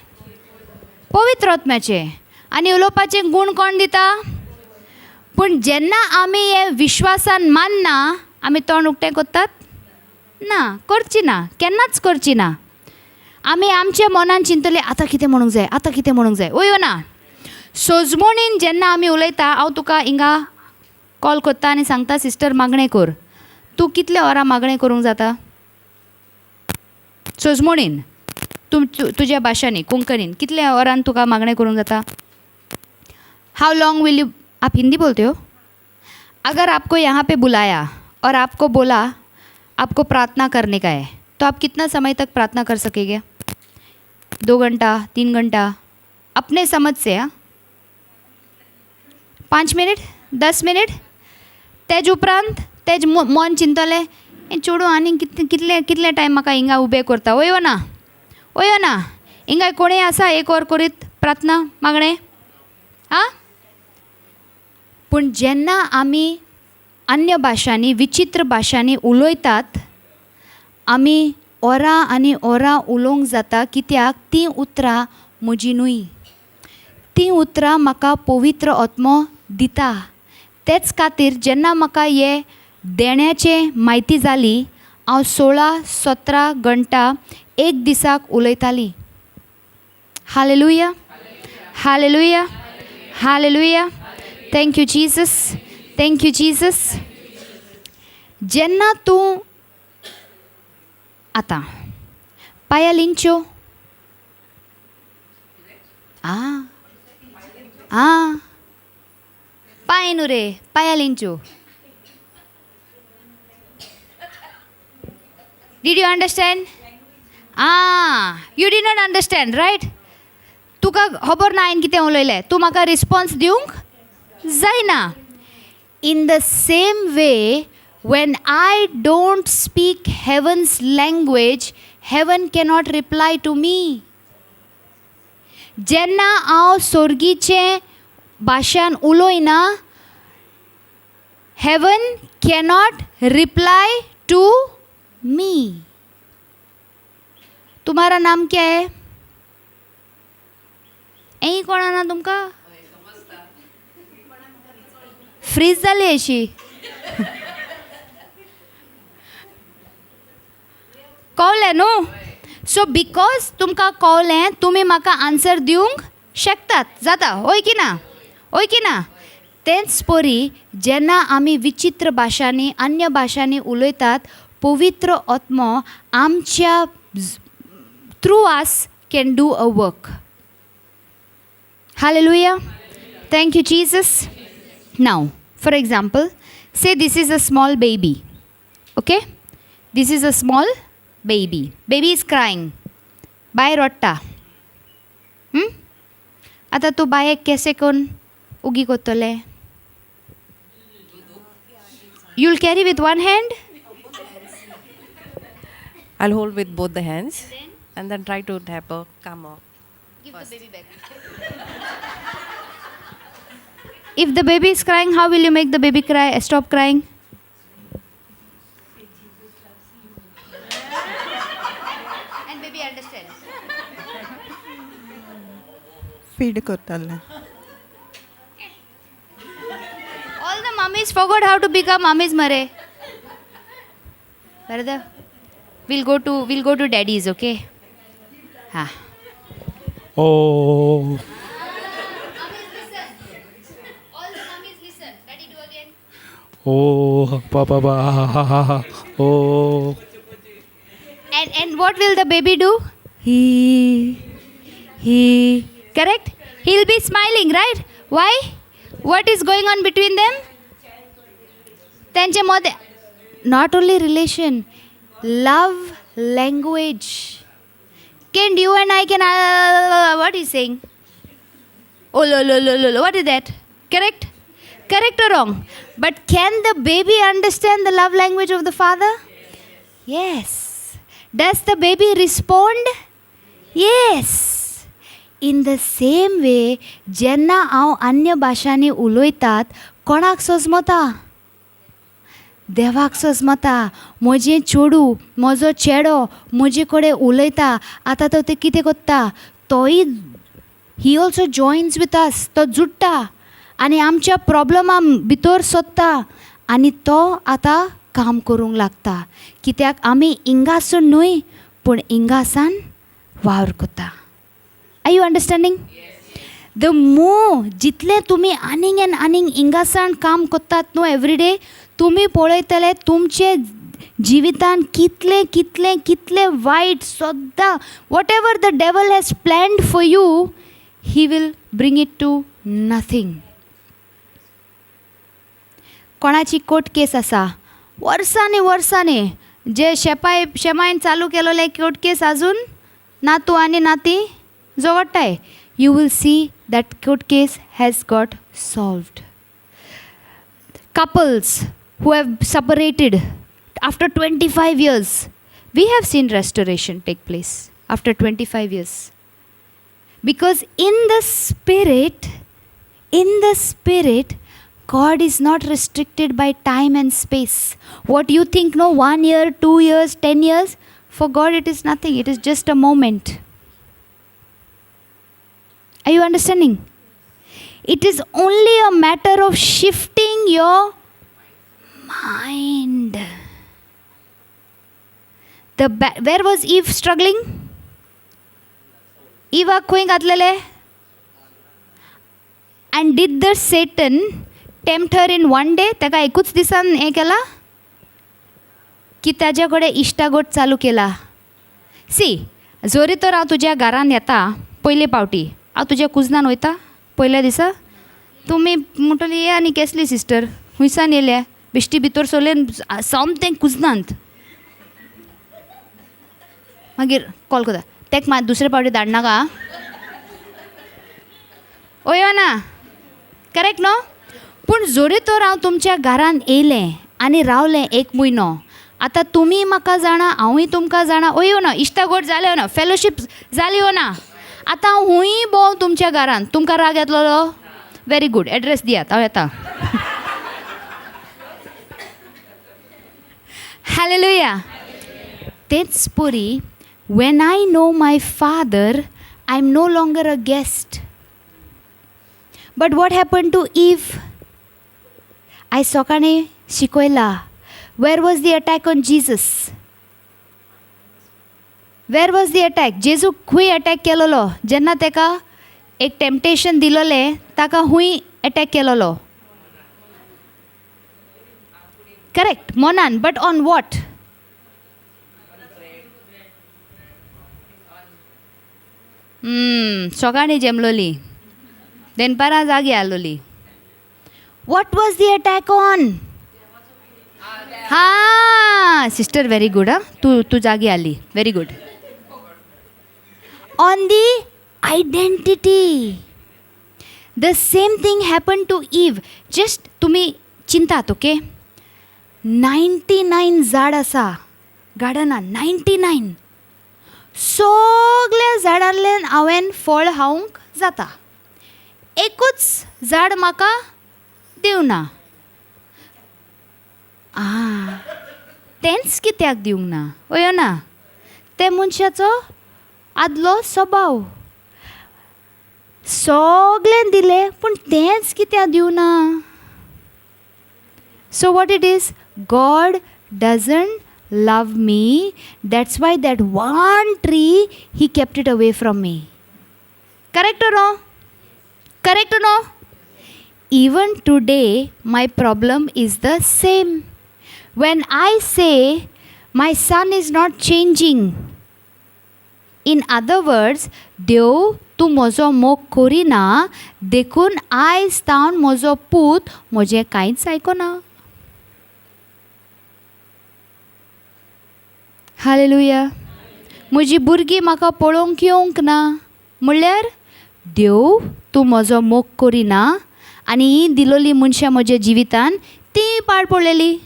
पवित्र आत्म्याचें. आनी उलोवपाचें गूण कोण दिता? पूण जेन्ना आमी हे विश्वासान मानना, आमी तोंड उक्तें करतात ना, करची ना, केन्नाच करची ना. आमी आमच्या मनान चिंतले आतां कितें म्हणूंक जाय, आतां कितें म्हणूंक जाय. वय ना, सोजमणीन जेन्ना आमी उलयता, हांव तुका हिंगा कॉल करता आनी सांगता, सिस्टर मागणें कर. तूं कितले वरां मागणें करूंक जाता सोजमणीन? तूं तुज्या भाशांनी कोंकणीन कितल्या वरान तुका मागणें करूंक जाता? How long will you, आप हिंदी बोलते हो? अगर आपको यहाँ पे बुलाया और आपको बोला आपको प्रार्थना करने का है, तो आप कितना समय तक प्रार्थना कर सकेंगे? 2 घंटा, 3 घंटा, अपने समझ से? हाँ, 5 मिनट, 10 मिनट. तेज उपरांत तेज मन चिंतलें, हें चेडूं आनी कितले कितले टायम म्हाका हिंगा उबें करता. वय ना, वय ना. हिंगा कोणूय आसा एक वर करीत प्रार्थना मागणें? आं, पूण जेन्ना आमी अन्य भाशांनी, विचित्र भाशांनी उलयतात, आमी वरां आनी वरां उलोवंक जाता. कित्याक? तीं उतरां म्हजीं न्हय, तीं उतरां म्हाका पवित्र आत्मो दिता. तेच खातीर जेन्ना म्हाका हे देण्याचें म्हायती जाली, हांव 16-17 घंटा एक दिसाक उलयताली. Hallelujah, hallelujah, hallelujah. Thank you Jesus, thank you Jesus. जेन्ना तूं आतां पाया लिंच्यो, आं आं पांय न्हू रे, पाया लिंच्यो. Did you understand? Ah, you did not understand, right? तुका खबर ना हांवें कितें उलयलें, तूं म्हाका रिस्पोन्स दिवंक जायना. In the same way, when I don't speak heaven's language, heaven cannot reply to me. जेन्ना हांव सोर्गीचे भाशान उलयना, heaven cannot reply to me. तुम्हारा नाम क्या है? एय कोणा ना तुमकां? फ्रीज जाली अशी. कवलें न्हू? सो because तुमकां कवलें, तुमी म्हाका आन्सर दिवंक शकतात, जाता. हय की ना? हय की ना? तेंच परी जेन्ना आमी विचित्र भाशांनी, अन्य भाशांनी उलयतात, पवित्र आत्मो आमच्या through us can do a work. Hallelujah. Thank you Jesus. Now for example, say this is a small baby. Okay, this is a small baby. Baby is crying. बाय रडटा. आतां तूं बायेक केसे करून उगी करतलें? You'll carry with one hand? I'll hold with both the hands and then try to have a calm off. Give the baby back. If the baby is crying, how will you make the baby cry? Stop crying. And baby understands. Feed करताले. All the mummies forgot how to become mummies, mare. Brother, we'll go to daddies, okay? Ha. Oh. Mummies listen. All the mummies listen. Daddy do again. Oh, pa pa pa ha ha ha ha. Oh. And what will the baby do? He correct? He'll be smiling, right? Why? What is going on between them? त्यांचे मध्ये not only relation, love language. Can you and I can what is saying? Oh lo lo lo lo, what is that? Correct? Correct or wrong? But can the baby understand the love language of the father? Yes. Does the baby respond? Yes. In the same way जेन्ना हांव अन्य भाशांनी उलयतात कोणाक सजमता? देवाक सजमता. म्हजें चेडूं, म्हजो चेडो म्हजे कडेन उलयता. आतां तो तें कितें करता, तोय he also joins with us. तो जुडटा आनी आमच्या प्रोब्लमा भितर सोदता आनी तो आतां काम करूंक लागता. कित्याक आमी इंगासून न्हय पूण इंगासान वावर करता. Are you understanding? The more जितलें तुमी आनीक आनी आनीक इंगासान काम करतात न्हू एवरीडे, तुमी पळयतले तुमचे जिवितान कितलें कितलें कितलें वायट सद्दां whatever the devil has planned for you, he will bring it to nothing. कोणाची कोर्ट केस आसा वर्सांनी वर्सांनी, जे शेपाय शेमायन चालू केलोले कोर्ट केस आजून नातू आनी नाती झगडटाय. You will see that court case has got solved. Couples who have separated after 25 years, we have seen restoration take place after 25 years. Because in the spirit, in the spirit, God is not restricted by time and space. What you think, no, 1 year, 2 years, 10 years, for God it is nothing. It is just a moment. Are you understanding? It is only a matter of shifting your mind. Where was Eve struggling? Eve खंय घातलेले? And did the Satan tempt her in one day? ताका एकूच दिसान हें केला की ताज्या कडेन इश्टागोट चालू केला? सी, जरी तर हांव तुज्या घरान येता पयले पावटी, हांव तुज्या कुजनान वयता पयल्या दिसा, तुमी म्हणटली ये आनी केसली सिस्टर खुंयसान येयल्या, बेश्टी भितर सरले सोमतें कुजनांत. मागीर कॉल करता तेक मात दुसरे पावटी धाडनाका ओय ना, करेक्ट न्हू? पूण जरी तर हांव तुमच्या घरान येयलें आनी रावलें एक म्हयनो, आतां तुमी म्हाका जाणा, हांवूय तुमकां जाणा, ओय ना इश्टागोट जाले ना, फेलोशीप जाली ना, आतां हांव हुंय भोंव तुमच्या घरान, तुमकां राग येतलो? व्हेरी गूड, एड्रेस दियात, हांव येता. हालेलुया. तेच परी when I know my father, I am no longer a guest. But what happen to Eve? आयज सकाळीं शिकयला. Where was the attack on Jesus? Where was the attack? जेजू खूंय अटॅक केलोलो? जेन्ना ताका एक टेम्पटेशन दिलोलें, ताका खूंय अटॅक केलोलो? करेक्ट, मनान. But on what? सकाळीं जेमलोली, दनपारां जागी आलोली. What was the attack on? हां सिस्टर, व्हेरी गूड. आं, तूं तूं जागी आली, very good. On the identity. The same thing happen to Eve. Just तुमी चिंतात, ओके? 99 झाड आसा गार्डनान, 99. सगल्या झाडांतल्यान हांवें फळ खावंक जाता, एकूच झाड म्हाका दिवना. आं, तेंच कित्याक दिवंक ना? हय ना, ते मनशाचो आदलो स्वभाव. सगळें दिलें पूण तेंच कित्याक दिवना? So what it is, God doesn't love me, that's why that one tree he kept it away from me. Correct or no? Correct or no? Even today my problem is the same. When I say my son is not changing, in other words, देव तूं म्हजो मोग करिना देखून आयज तावन म्हजो पूत म्हजें कांयच आयकना. हालेलुया. म्हजी भुरगीं म्हाका पळोवंक येवंक ना म्हणल्यार देव तूं म्हजो मोग करिना आनी ही दिलोली मनशां म्हज्या जिवितान ती पाड पडलेली.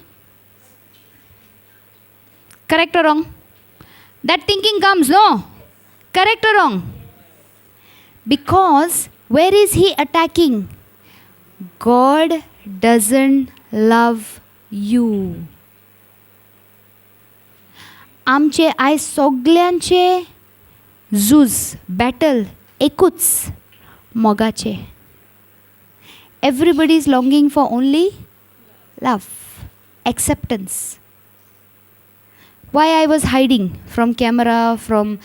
Correct or wrong? That thinking comes, no? Correct or wrong? Because where is he attacking? God doesn't love you. आमचे आयज सगल्यांचे झूज, बॅटल एकूच, मोगाचें. Everybody is longing for only love, acceptance. Why I was hiding from camera, from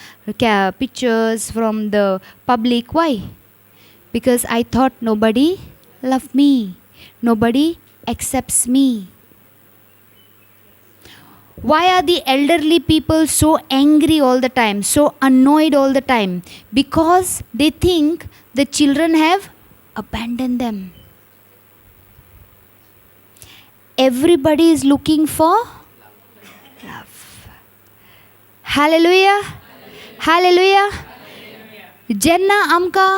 pictures, from the public? Why? Because I thought nobody loved me, nobody accepts me. Why are the elderly people so angry all the time, so annoyed all the time? Because they think the children have abandoned them. Everybody is looking for love. Hallelujah. Hallelujah. जेन्ना आमकां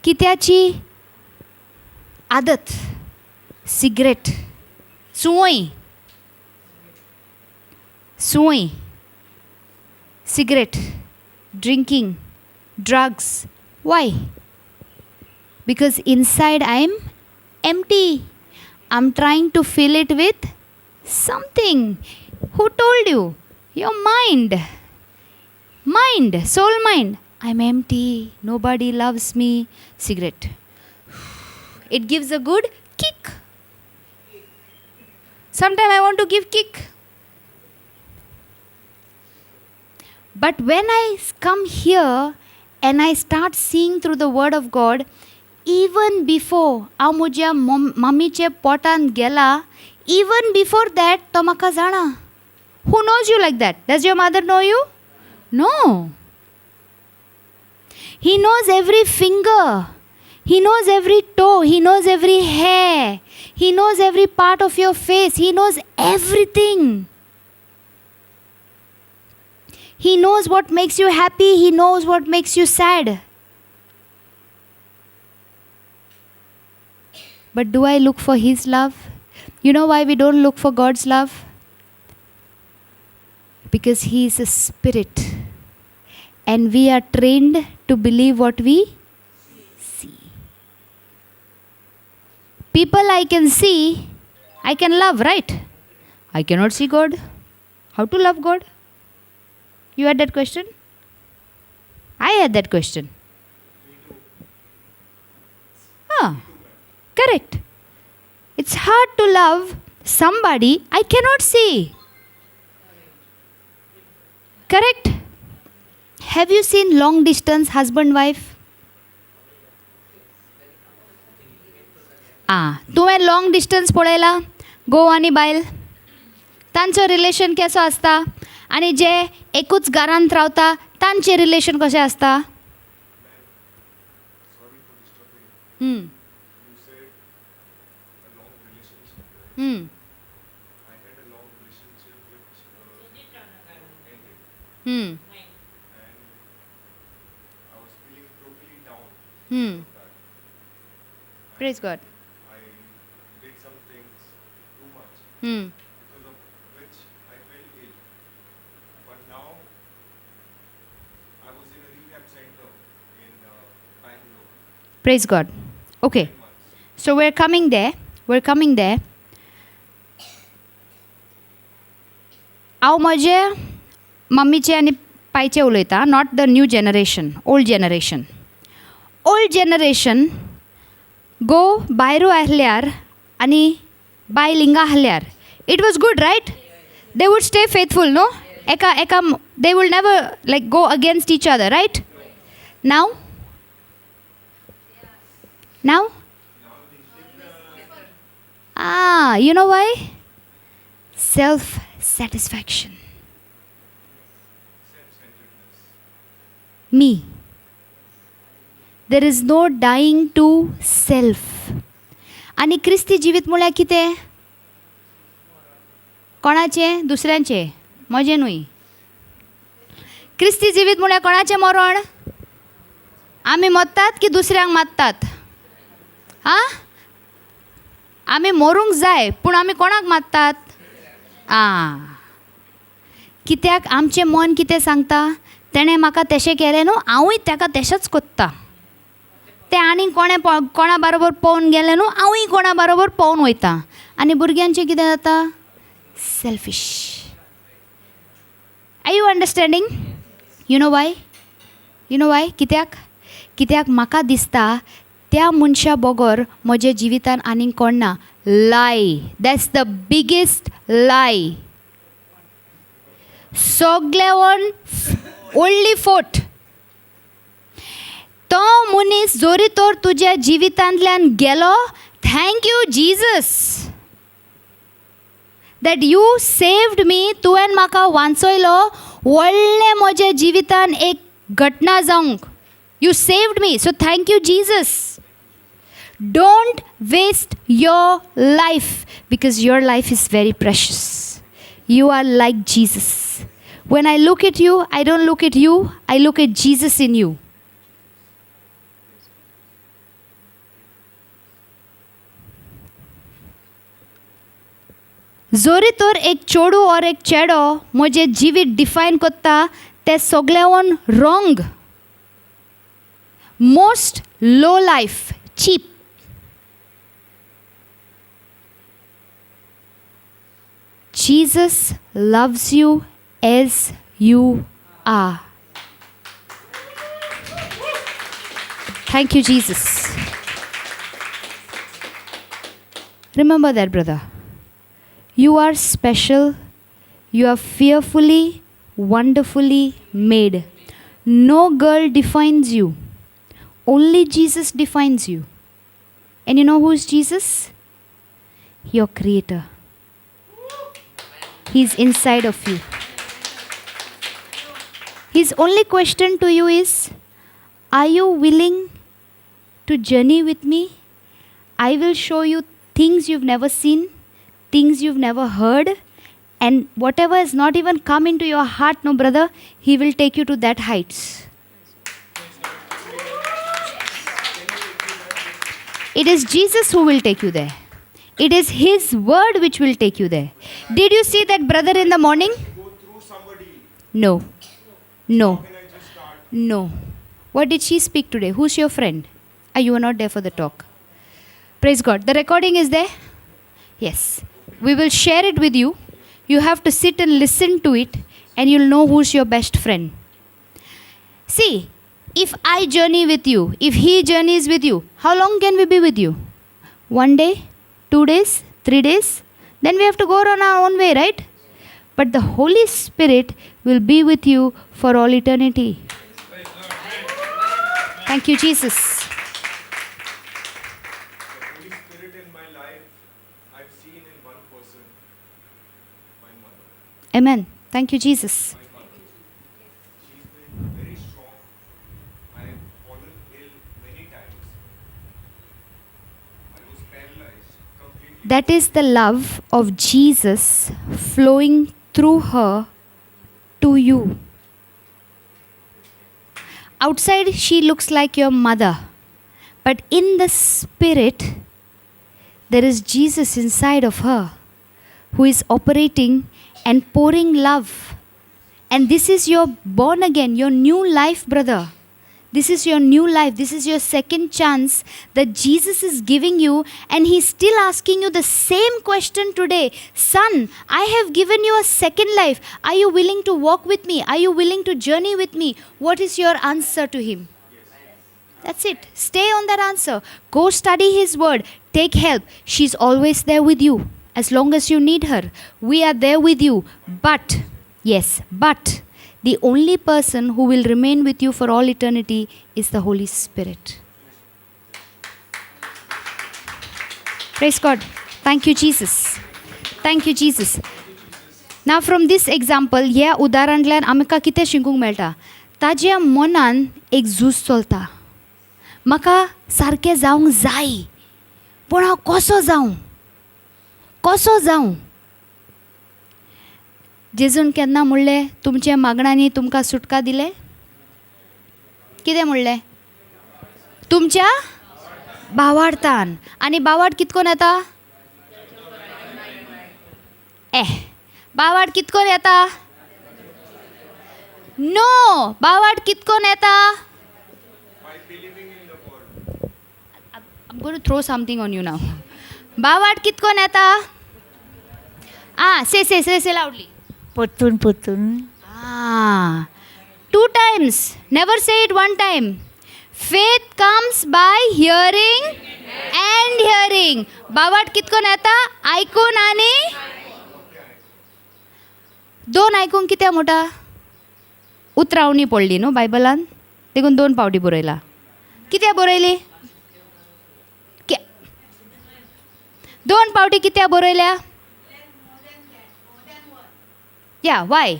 कित्याची आदत, cigarette, सुंवय, सुंवय, cigarette, drinking, drugs. Why? Because inside I am empty. I am trying to fill it with something. Who told you? Your mind. Mind, soul mind. I'm empty, nobody loves me. Cigarette. It gives a good kick. Sometimes I want to give kick. But when I come here and I start seeing through the word of God, even before हांव म्हज्या मम्मीचे पोटांत गेला, even before that तो म्हाका जाणा. Who knows you like that? Does your mother know you? No. He knows every finger. He knows every toe. He knows every hair. He knows every part of your face. He knows everything. He knows what makes you happy. He knows what makes you sad. But do I look for His love? You know why we don't look for God's love? Because He is a spirit. And we are trained to believe what we see. People I can see, I can love, right? I cannot see God. How to love God? You had that question? I had that question. Ah, correct. It's hard to love somebody I cannot see. Correct? Have you seen long distance husband wife? आ, तुवें long distance पळयला घोव आनी बायल तांचो relation कसो आसता आनी जे एकूच घरांत रावता तांचें रिलेशन कशें आसता? Praise God. I did some things too much, because of which I fell ill. But now I was in a rehab center in Bangalore. Praise God. Okay. So we're coming there. We're coming there. हांव म्हजे मम्मीचे आनी पायचे उलयता, not the new generation, old generation. Old generation घोव भायरू आहल्यार आनी बायल हिंगा आहल्यार it was good, right? They would stay faithful, no? एका एका they will never like go against each other, right? Now now ah, you know why? Self satisfaction. Me. There is no dying to self. आनी क्रिस्ती जिवीत म्हळ्यार कितें? कोणाचें? दुसऱ्यांचें, म्हजें न्हय. क्रिस्ती जिवीत म्हळ्यार कोणाचें मरण? आमी मरतात की दुसऱ्यांक मारतात? आं, आमी मरूंक जाय पूण आमी कोणाक मारतात? आं, कित्याक आमचें मन कितें सांगता, तेणें म्हाका तेशें केलें न्हू, हांवूय ताका तेशेंच कोत्ता. तें आनी कोणें कोणा बारोबर पळोवन गेलें न्हू, हांवूय कोणा बारोबर पळोवन वयता. आनी भुरग्यांचें कितें जाता? Selfish. Are you understanding? You know why? You know why? कित्याक? कित्याक म्हाका दिसता त्या मनशा बगर म्हज्या जिवितान आनीक कोण ना. Lie. That's the biggest lie. सगळेवन व्हडली फोट. तो मनीस जोरी तर तुज्या जिवितांतल्यान गेलो, thank you Jesus that you saved me. तुवें म्हाका वांचयलो. व्हडलें म्हज्या जिवितान एक घटना जावंक. You saved me, so thank you Jesus. Don't waste your life, because your life is very precious. You are like Jesus. When I look at you, I don't look at you, I look at Jesus in you. जोरी तर एक चेडू और एक चेडो म्हजें जिवीत define करता, तें सगळ्यावन wrong, most low life, cheap. Jesus loves you as you are. Thank you, Jesus. Remember that, brother. You are special. You are fearfully, wonderfully made. No girl defines you. Only Jesus defines you. And you know who's Jesus? Your creator. He's inside of you. His only question to you is, are you willing to journey with me? I will show you things you've never seen, things you've never heard, and whatever has not even come into your heart, no brother, he will take you to that heights. It is Jesus who will take you there. It is his word which will take you there. Did you see that brother in the morning? Go through somebody. No. No. Can I just start? No. What did she speak today? Who's your friend? You were not there for the talk. Praise God. The recording is there? Yes. We will share it with you. You have to sit and listen to it, and you'll know who's your best friend. See, if I journey with you, if he journeys with you, how long can we be with you? 1 day? 2 days? 3 days? Then we have to go on our own way, right? But the Holy Spirit will be with you for all eternity. Thank you, Jesus. The Holy Spirit in my life, I've seen in one person, my mother. Amen. Thank you, Jesus. My mother. She's been very strong. I have fallen ill many times. I was paralyzed completely. That is the love of Jesus flowing through her to you. Outside, she looks like your mother, but in the spirit, there is Jesus inside of her who is operating and pouring love. And this is your born again, your new life, brother. This is your new life. This is your second chance that Jesus is giving you, and he's still asking you the same question today. Son, I have given you a second life. Are you willing to walk with me? Are you willing to journey with me? What is your answer to him? That's it. Stay on that answer. Go study his word. Take help. She's always there with you as long as you need her. We are there with you. But, yes, but the only person who will remain with you for all eternity is the Holy Spirit. Praise God. Thank you, Jesus. Thank you, Jesus. Now from this example, ह्या उदाहरणांतल्यान आमकां कितें शिकूंक मेळटा? ताज्या मनान एक झूज चलता. म्हाका सारकें जावंक जाय, पूण हांव कसो जावं? कसो जावं? जेजून केन्ना म्हणलें तुमच्या मागण्यांनी तुमकां सुटका दिले? कितें म्हणलें? तुमच्या भावार्थान. आनी बावाट कितकोन येता? बावाट कितकोन येता? नो. बावाट कितकोन येता? I'm going to throw something on you now. बावाट कितकोन येता? Ah, say say say say loudly. परतून परतून. Ah, 2 times. Never say it 1 time. Faith comes by hearing and hearing. बावाट कितकोन येता? आयकून आनी दोन आयकूंक कित्याक मोटा उतरावणी पडली न्हू बायबलान, देखून 2 पावटी बरयला. कित्याक बरयली? 2 पावटी कित्याक बरयल्या? या वाय?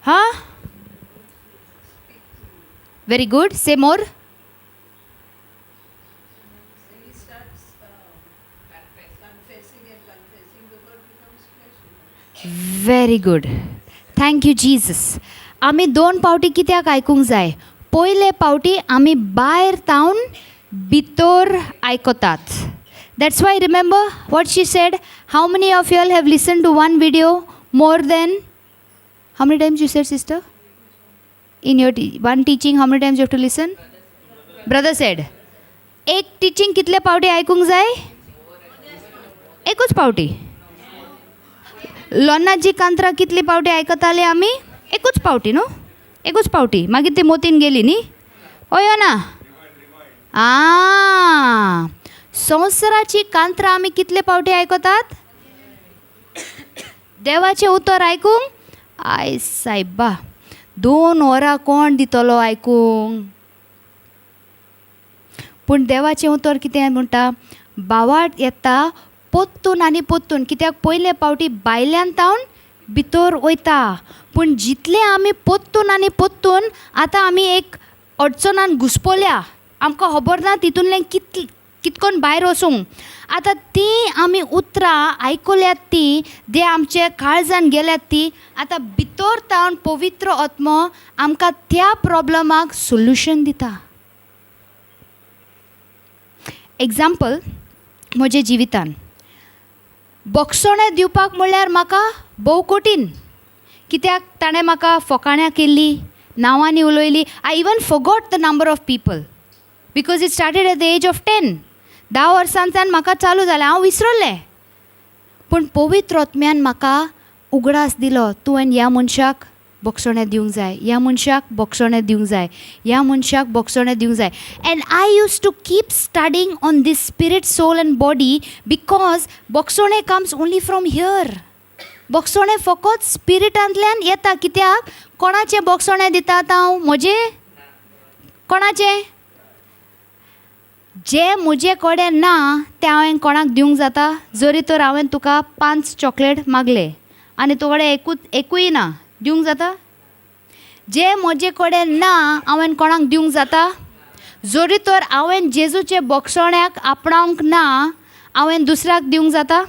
हां, very good. Say more. Very good. Thank you Jesus. आमी 2 पावटी कित्याक आयकूंक जाय? पयले पावटी आमी भायर तावन भितर आयकतात. That's why remember what she said. How many of you all have listen to one video more than how many times you said sister? In your one teaching how many times you have to listen? Brother said एक teaching कितले पावटी आयकूंक जाय? एकूच पावटी. लोन्नाची कांतरां कितली पावटी आयकताली आमी? एकूच पावटी न्हू, एकूच पावटी. मागीर ती मोतीन गेली न्ही. हय ना? आं, संवसाराची कांतरां आमी कितले पावटी आयकतात? देवाचें उतर आयकूंक I सायबा 2 वरां कोण दितलो आयकूंक? पूण देवाचें उतर कितें म्हणटा? बावाट येता पोत्तून आनी पोत्तून. कित्याक? पयले पावटी भायल्यान तावन भितर वयता. पूण जितले आमी पोत्तून आनी पोत्तून आतां आमी एक अडचणान घुसपोल्या, आमकां खबर ना तितूंतल्यान कितकोन भायर वचूंक. आतां तीं आमी उतरां आयकल्यात, तीं जे आमचे काळजान गेल्यात, ती आतां भितर तावन पवित्र आत्मो आमकां त्या प्रॉब्लमाक सोल्युशन दिता. एग्जाम्पल, म्हज्या जिवितान बोगसणें दिवपाक म्हणल्यार म्हाका भोव कठीण. कित्याक? ताणें म्हाका फोकाण्यां केल्ली, नांवांनी उलयली. I even forgot the number of people because it started at the age of 10. 10 वर्सांच्यान म्हाका चालू जालें, हांव विसरलें. पूण पवित्र आत्म्यान म्हाका उगडास दिलो, तुवें ह्या मनशाक बोगसणें दिवंक जाय, ह्या मनशाक बोगसणें दिवंक जाय, ह्या मनशाक बोगसणें दिवंक जाय. And I use to keep studying on this spirit, soul and body because बोगसणें comes only from here. बोगसणें फकत स्पिरिटांतल्यान येता. कित्याक? कोणाचें बोगसणें दिता आतां हांव? म्हजें? कोणाचें? जें म्हजे कडेन ना तें हांवें कोणाक दिवंक जाता? जरी तर हांवें तुका 5 चॉकलेट मागले आनी तुजे कडेन एकूय ना, दिवंक जाता? जें म्हजे कडेन ना हांवें कोणाक दिवंक जाता? जरी तर हांवें जेजूचे बोगसण्याक आपणावंक ना, हांवें दुसऱ्याक दिवंक जाता?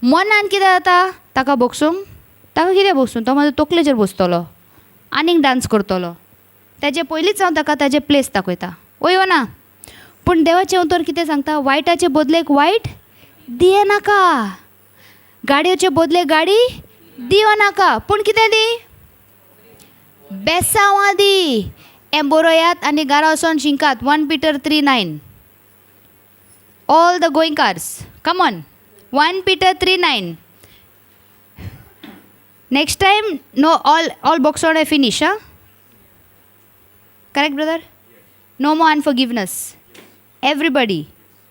मनान कितें जाता? ताका बोगसूंक, ताका कितें बोगसूं? तो म्हज्या तकलेचेर बसतलो, आनीक डांस करतलो. ताजे पयलींच हांव ताका ताजे प्लेस दाखयता. वय ना? पूण देवाचें उतर कितें सांगता? वायटाचे बदलेक वायट दिये नाका, गाडयेचे बदले गाडी दिवं नाका, पूण कितें दी? बेसांवां दी. हें बरयात आनी घरा वचोन शिंकात. 1 Peter 3:9. All the Goenkars, come on. 1 Peter 3:9. Next time no, all बोगसोणे finish. हां, correct brother? No more unforgiveness. Everybody,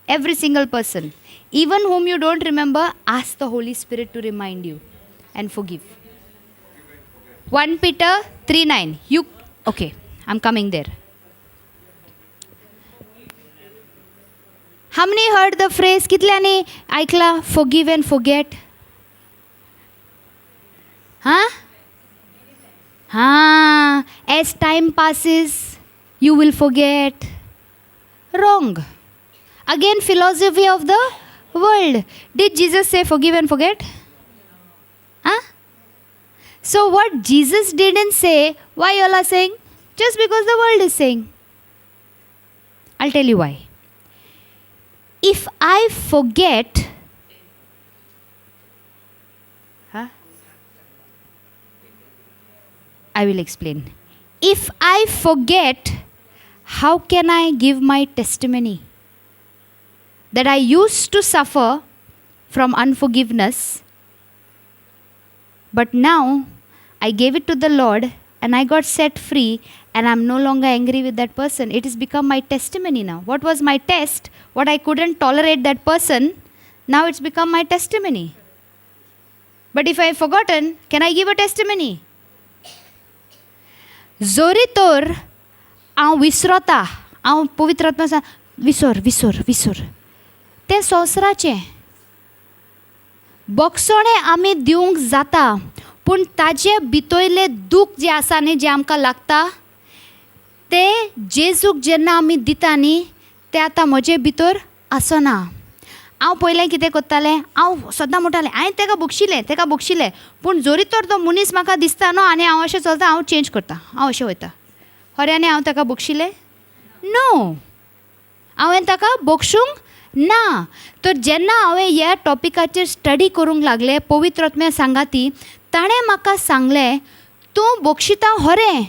every single person, even whom you don't remember, ask the Holy Spirit to remind you and forgive. 1 Peter 3:9. You okay, I'm coming there. How many heard the phrase कितल्यांनी आयकला forgive and forget? हां हां, as time passes you will forget. Wrong. Again, philosophy of the world. Did Jesus say forgive and forget? Huh? So what Jesus didn't say, why you all are saying? Just because the world is saying. I'll tell you why. If I forget, Huh? I will explain. If I forget, how can I give my testimony? That I used to suffer from unforgiveness, but now I gave it to the Lord and I got set free and I'm no longer angry with that person. It has become my testimony now. What was my test? What I couldn't tolerate that person, now it's become my testimony. But if I've forgotten, can I give a testimony? जोरी तर हांव विसरोता, हांव पवित्र आत्मा विसर विसर विसर, तें संवसाराचें बोगसणें आमी दिवंक जाता, पूण ताजे भितरलें दूख जें आसा न्ही, जें आमकां लागता तें जेजूक जेन्ना आमी दिता न्ही, तें आतां म्हजे भितर आसना. हांव पयलें कितें करतालें, हांव सदां म्हणटालें हांवें ताका बक्षिलें, ताका बक्षिलें, पूण जरी तर तो मनीस म्हाका दिसता न्हू आनी हांव अशें चलता, हांव चेंज करता, हांव अशें वयता. खऱ्यांनी हांव ताका बक्षिलें? नो, हांवें ताका बक्षूंक ना. तर जेन्ना हांवें ह्या टॉपिकाचेर स्टडी करूंक लागलें पवित्र आत्म्या सांगाती, ताणें म्हाका सांगलें तूं बक्षिता खरें,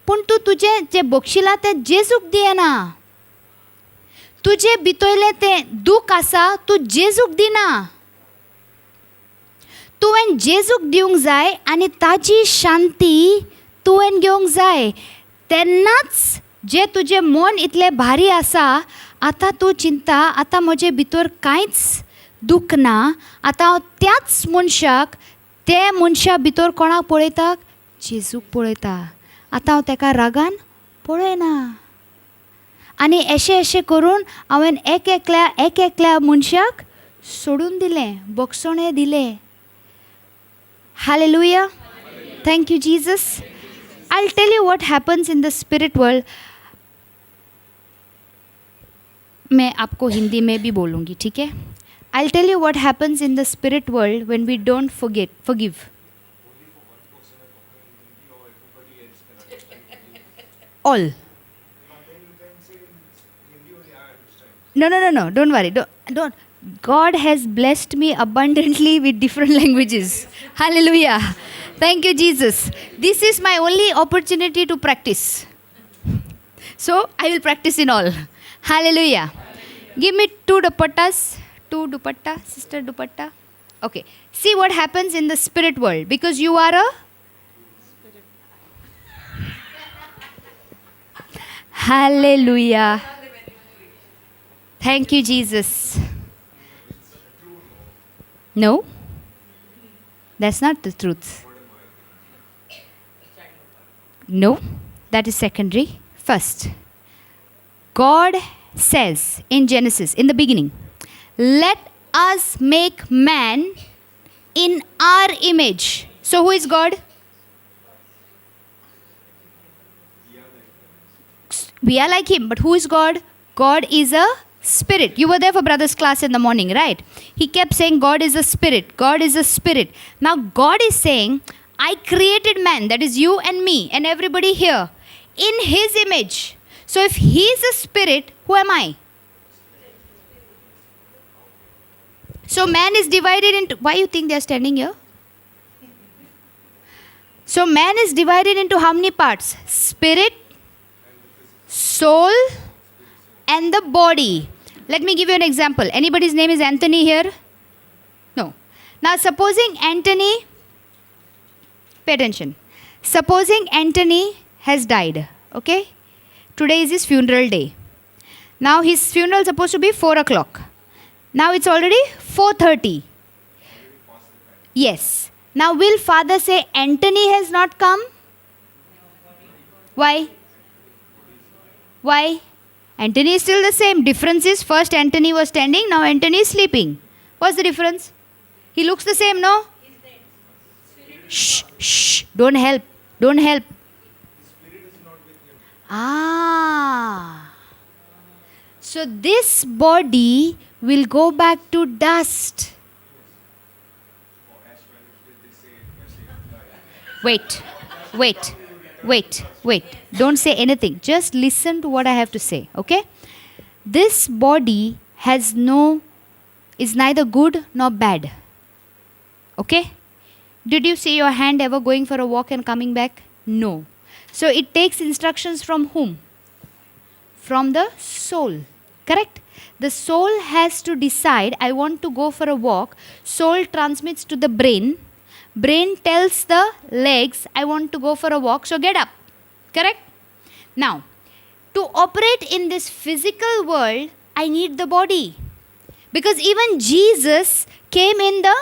पूण तूं तुजें जें बक्षिलां तें जेजूक दियना. तुजें भितरलें तें दूख आसा तूं जेजूक दिना. तुवें जेजूक दिवंक जाय आनी ताजी शांती तुवें घेवंक जाय. तेन्नाच जें तुजें मन इतलें भारी आसा, आतां तूं चिंता आतां म्हजे भितर कांयच दूख ना, आतां हांव त्याच मनशाक, ते मनशा भितर कोणाक पळयता? जेजूक पळयता. आतां हांव ताका रागान पळयना. आनी अशें अशें करून हांवें एक एकल्या एक एकल्या मनशाक सोडून दिलें, बक्षणें दिलें. Hallelujah. Thank you Jesus. I tell you what happens in the spirit world. मैं आपको हिंदी में भी बोलूँगी, ठीक है? I tell you what happens in the spirit world when we don't forget forgive. All. No, no, no, no. Don't worry. Don't. God has blessed me abundantly with different languages. Hallelujah. Thank you, Jesus. This is my only opportunity to practice. So I will practice in all. Hallelujah. Give me 2 dupattas. 2 dupatta. Sister dupatta. Okay. See what happens in the spirit world. Because you are a spirit. Hallelujah. Thank you, Jesus. No, that's not the truth. No, that is secondary. First, God says in Genesis, in the beginning, let us make man in our image. So who is God? We are like him, but who is God? God is a spirit. You were there for brother's class in the morning, right? He kept saying God is a spirit. God is a spirit. Now God is saying, I created man, that is you and me and everybody here, in his image. So if he is a spirit, who am I? So man is divided into... Why you think they are standing here? So man is divided into how many parts? Spirit, soul, and the body. Let me give you an example. Anybody's name is Anthony here? No. Now supposing Anthony, pay attention. Supposing Anthony has died, okay? Today is his funeral day. Now his funeral is supposed to be 4 o'clock. Now it's already 4:30. Yes. Now will father say Anthony has not come? Why? Why? Anthony is still the same. Difference is first Anthony was standing, now Anthony is sleeping. What's the difference? He looks the same, no? Shh, shh, don't help, don't help. Ah. So this body will go back to dust. Wait, wait. Wait, wait. Don't say anything. Just listen to what I have to say, okay? This body has no, is neither good nor bad. Okay? Did you see your hand ever going for a walk and coming back? No. So it takes instructions from whom? From the soul. Correct? The soul has to decide, I want to go for a walk. Soul transmits to the brain. Brain tells the legs, I want to go for a walk, so get up. Correct? Now, to operate in this physical world, I need the body. Because even Jesus came in the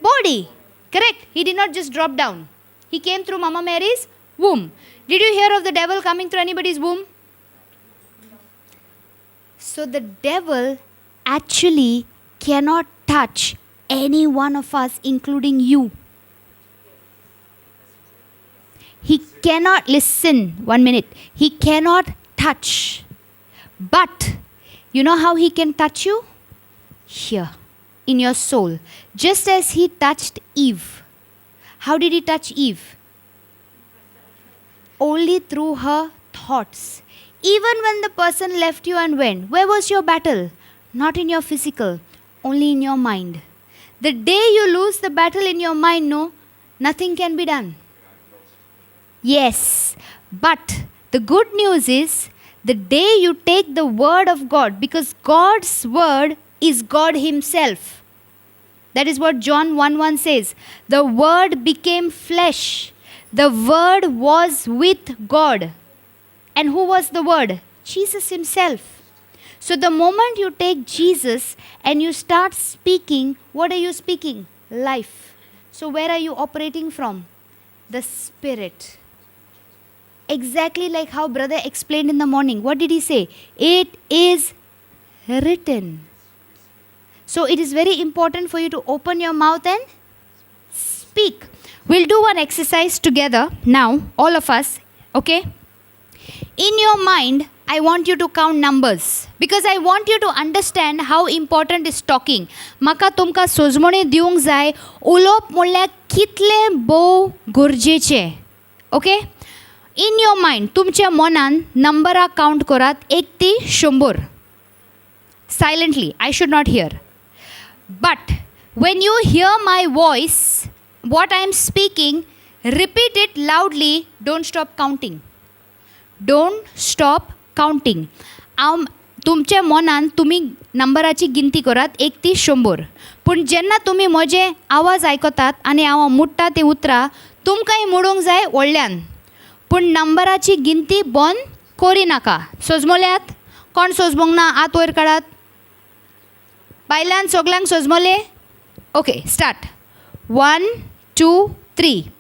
body. Correct? He did not just drop down. He came through Mama Mary's womb. Did you hear of the devil coming through anybody's womb? So the devil actually cannot touch any one of us, including you. He cannot, listen, 1 minute. He cannot touch. But you know how he can touch you? Here, in your soul. Just as he touched Eve. How did he touch Eve? Only through her thoughts. Even when the person left you and went, where was your battle? Not in your physical, only in your mind. The day you lose the battle in your mind, no, nothing can be done. Yes, but the good news is the day you take the word of God, because God's word is God Himself. That is what John 1:1 says. The word became flesh. The word was with God. And who was the word? Jesus Himself. So the moment you take Jesus and you start speaking, what are you speaking? Life. So where are you operating from? The Spirit. Exactly like how brother explained in the morning. What did he say? It is written. So it is very important for you to open your mouth and speak. We'll do one exercise together now, all of us, okay? In your mind, I want you to count numbers because I want you to understand how important is talking. म्हाका तुमकां सोजमणी दिवंक जाय उलोवप म्हणल्यार कितलें भोव गरजेचें. Okay? In your mind, तुमच्या मनान नंबरां कावंट करात 1 ते 100. Silently, I should not hear. But when you hear my voice, what I am speaking, repeat it loudly. Don't stop counting. Don't stop counting. हांव तुमच्या मनान तुमी नंबराची गिनती करात 1 ते 100. पूण जेन्ना तुमी म्हजे आवाज आयकतात आनी हांव मुट्टा तीं उतरां तुमकांय मोडूंक जाय व्हडल्यान, पूण नंबराची गिनती बंद करिनाका. सोजमोल्यात? कोण सोजमोंक ना हात वयर काडात. बायलान सगल्यांक सोजमोले? Okay, start. 1 2 3.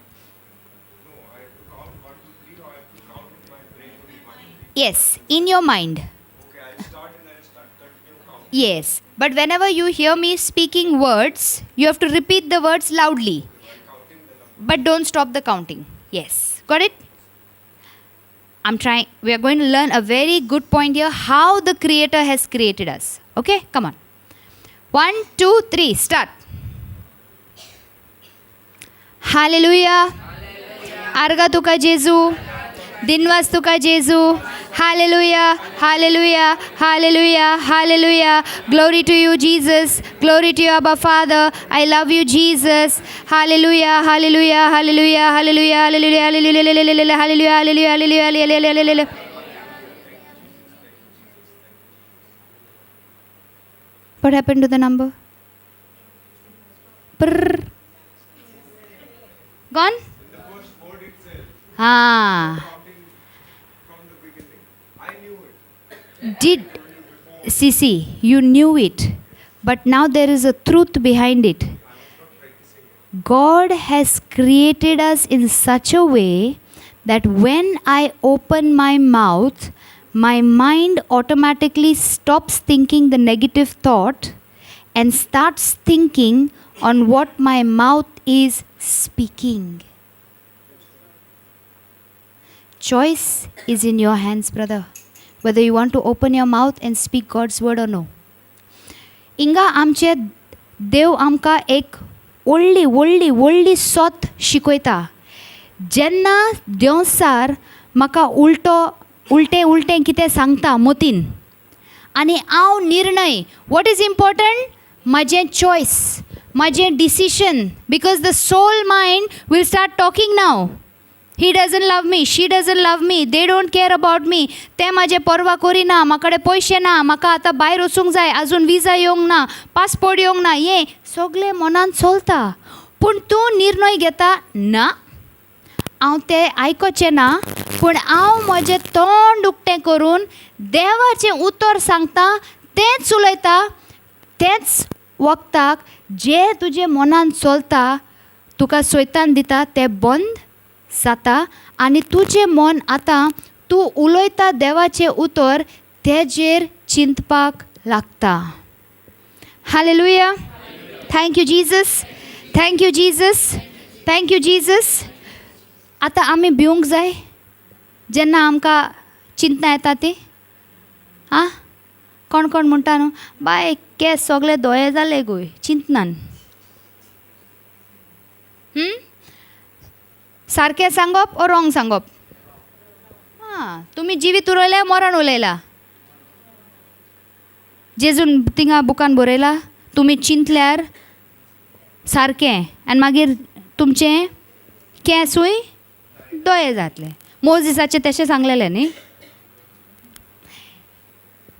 Yes, in your mind. Okay, I'll start and I'll start continue counting. Yes, but whenever you hear me speaking words, you have to repeat the words loudly. But don't stop the counting. Yes, got it? I'm trying. We are going to learn a very good point here, how the Creator has created us. Okay, come on. 1, 2, 3, start. Hallelujah. Arga tuka Jesu. Dinvas tuka Jesu. Hallelujah, hallelujah, hallelujah, hallelujah. Glory to you, Jesus. Glory to you, Abba Father. I love you, Jesus. Hallelujah, hallelujah, hallelujah, hallelujah, hallelujah, hallelujah, hallelujah, hallelujah, hallelujah, hallelujah, hallelujah. What happened to the number? Prrr. Gone? Ah. Did Sisi, you knew it, but now there is a truth behind it. God has created us in such a way that when I open my mouth, my mind automatically stops thinking the negative thought and starts thinking on what my mouth is speaking. Choice is in your hands, brother, whether you want to open your mouth and speak God's word or no. इंगा आमचे देव आमकां एक व्हडली व्हडली व्हडली सोत शिकयता. जेन्ना देंवचार म्हाका उल्टो उल्टें उल्टें कितें सांगता मतीन आनी हांव निर्णय, what is important? म्हाजें चॉयस, म्हाजें decision, because the soul mind will start talking now. He doesn't love me, she doesn't love me, they don't care about me, ते म्हाजें पर्वा करिना, म्हाका कडेन पयशे ना, म्हाका आतां भायर वचूंक जाय, आजून विजा येवंक ना, पासपोर्ट येवंक ना, हें सगळें मनान चलता. पूण तूं निर्णय घेता ना, हांव तें आयकोचें ना, पूण हांव म्हजें तोंड उक्तें करून देवाचें उतर सांगता, तेंच उलयता, तेंच वखदाक जें तुजें मनान चलता तुका सैतान दिता तें बंद जाता आनी तुजें मन आतां तूं उलयता देवाचें उतर तेजेर चिंतपाक लागता. Hallelujah. Thank you Jesus, thank you Jesus, thank you Jesus. आतां आमी भिवंक जाय जेन्ना आमकां चिंतना येता ती? आं, कोण कोण म्हणटा न्हू बाय केंस सगळे दोळे जाले गो चिंतनान. सारकें सांगप ओ रोंग सांगप? आं, तुमी जिवीत उलयल्या मरण उलयला? जेजून थिंगा बुकान बरयला तुमी चिंतल्यार सारकें आनी मागीर तुमचें केंसूय दोळे जातले. मोजिसाचें तशें सांगलेलें न्ही?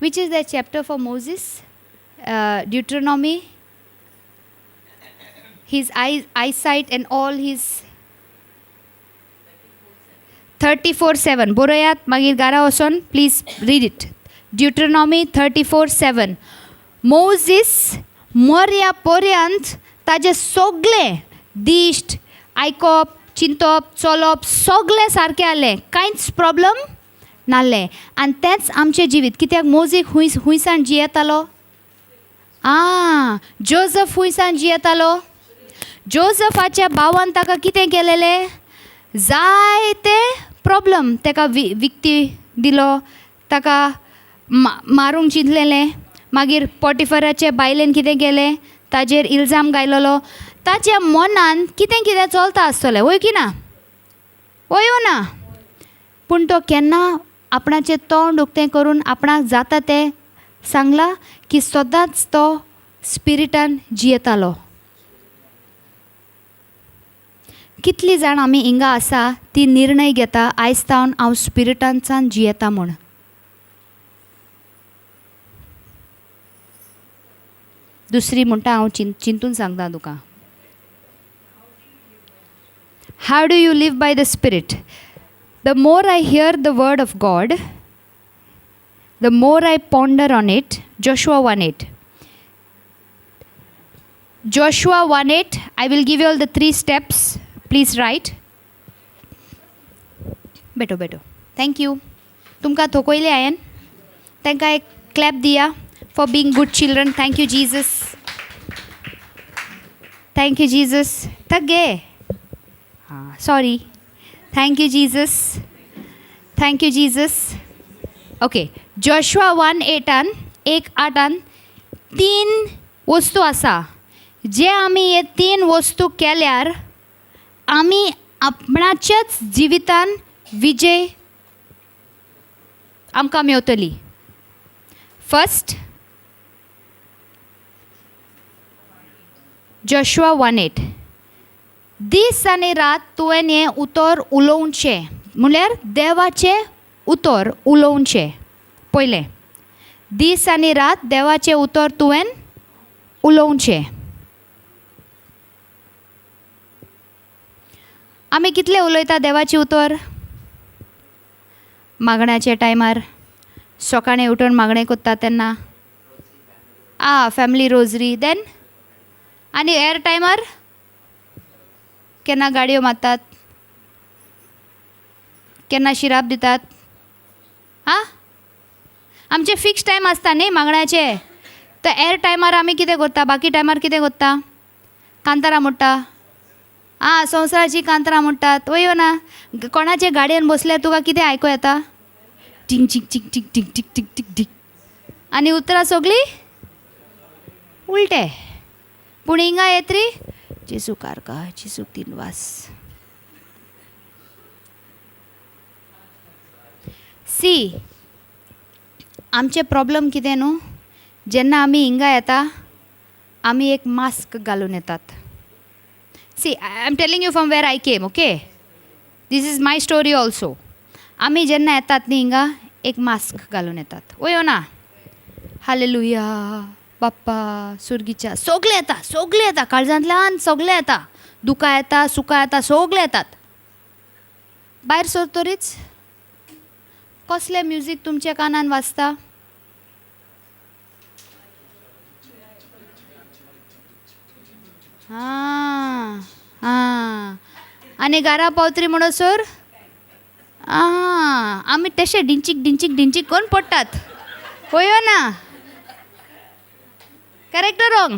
Which is the chapter for Moses? Deuteronomy. His eyesight and all his 34:7. बरयात मागीर घरा वचोन please read it. Deuteronomy 34:7. Moses मर्या पर्यंत ताजें सगळें दिश्ट आयकप चिंतप चलप सगळें सारकें आसलें, कांयच प्रॉब्लम नासलें. आनी तेंच आमचें जिवीत. कित्याक मोजीक हुंयसान जियेतालो? आं, जोजफ हुंयसान जियेतालो? जोजफाच्या भावान ताका कितें केलेलें? जायते प्रॉब्लम ताका विकती दिलो, ताका मारूंक चिंतलेलें, मागीर पोटिफराचे बायलेन कितें केलें, ताजेर इल्जाम घायलेलो. ताच्या मनान कितें कितें चलता आसतलें, वय की ना? वय ना? पूण तो केन्ना आपणाचें तोंड उक्तें करून आपणाक जाता तें सांगलां की सदांच तो स्पिरिटान जियेतालो. कितलीं जाण आमी हिंगा आसा ती निर्णय घेता आयज तावन हांव स्पिरिटानसान जियेता म्हूण? दुसरी म्हणटा हांव चिंतून सांगता तुका. How do you live by the spirit? The more I hear the word of God, the more I ponder on it. Joshua 1:8. Joshua 1:8, I will give you all the 3 steps. Please write. बेटो बेटो, thank you. तुमकां थोकोयले हांवें, तांकां एक clap दिया for being good children. Thank you Jesus, thank you Jesus. थक गे, हां sorry. Thank you Jesus, thank you Jesus. Okay, Joshua 1:8 1:8 3 वस्तू आसा जे आमी हे 3 वस्तू केल्यार आमी आपणाच्याच जिवितान विजय आमकां मेवतली. फर्स्ट जोशुआ 1:8, दीस आनी रात तुवें हें उतर उलोवचें, म्हणल्यार देवाचें उतर उलोवचें. पयलें, दीस आनी रात देवाचें उतर तुवें उलोवचें. आमी कितले उलयता देवाचें उतर? मागण्याच्या टायमार सकाळीं उठून मागणें करता तेन्ना, आ फॅमिली रोजरी, देन आनी हेर टायमार केन्ना गाडयो मारतात, केन्ना शिराप दितात. आं, आमचे फिक्स टायम आसता न्ही मागण्याचे, तर एर टायमार आमी कितें करता? बाकी टायमार कितें करता? कांतारां मोडटा, आं संवसाराची कांतरां म्हणटात, वय ना? कोणाचे गाडयेन बसल्यार तुका कितें आयको येता? टिंग चिंग चिंग टिंग टिंग टिंग टिंग टिंग टिंग, आनी उतरां सगळीं उलटे. पूण हिंगा येत री जेजू कारका, जेजूक दिनवास. सी, आमचें प्रॉब्लम कितें न्हू, जेन्ना आमी हिंगा येता आमी एक मास्क घालून येतात. See, I am telling you from where I came, okay? This is my story also. आमी जेन्ना येतात न्ही हिंगा, एक मास्क घालून येतात. वय ना? हालेलुया बाप्पा सुर्गीच्या, सगळें येता, सगळें येता, काळजांतल्यान सगळें येता, दुकां येता, सुखां येता, सगळें येतात. भायर सरतरीच कसलें म्युजीक तुमच्या कानान वाजता? आं आं, आनी घरा पावतरी म्हणसर आं आमी तशें डिंचीक डिंचीक डिंचीक करून पडटात. हय ना? Correct or wrong?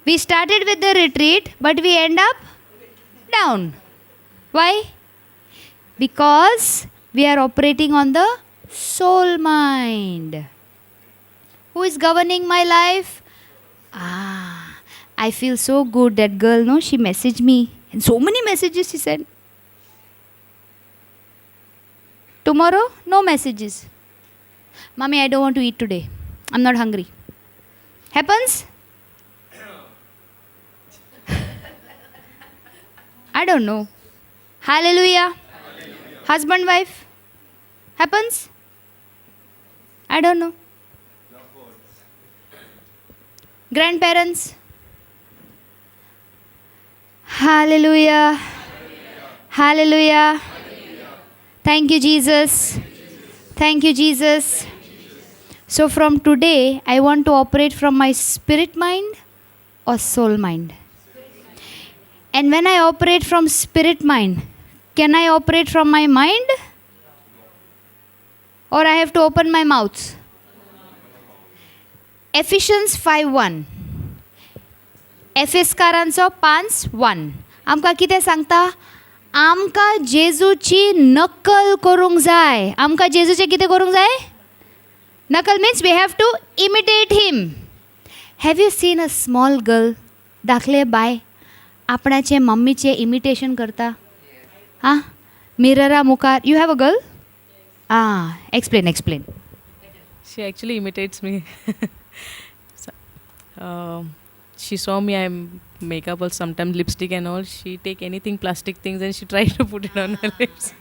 We started with the retreat, but we end up down. Why? Because we are operating on the soul mind. Who is governing my life? Ah, I feel so good. That girl, no, she messaged me. And so many messages she sent. Tomorrow, no messages. Mommy, I don't want to eat today. I'm not hungry. Happens? I don't know. Hallelujah. Hallelujah. Husband, wife. Happens? I don't know. Grandparents. Hallelujah. Hallelujah. Thank you, Jesus. Thank you, Jesus. So from today, I want to operate from my spirit mind or soul mind. And when I operate from spirit mind, can I operate from my mind? Or I have to open my mouth? Ephesians 5:1. एफेसकारांचो 5:1 आमकां कितें सांगता? आमकां जेजूची नक्कल करूंक जाय. आमकां जेजूचें कितें करूंक जाय? नकल means we have to imitate him. Have you seen a small girl, धाकले बाय, आपणाचे मम्मीचें इमिटेशन करता? आं, मिररा मुखार. You have a girl? Ah, explain, explain. She actually imitates me. So, she saw me, I'm makeup or sometimes lipstick and all. She take anything plastic things and she try to put it on her lips.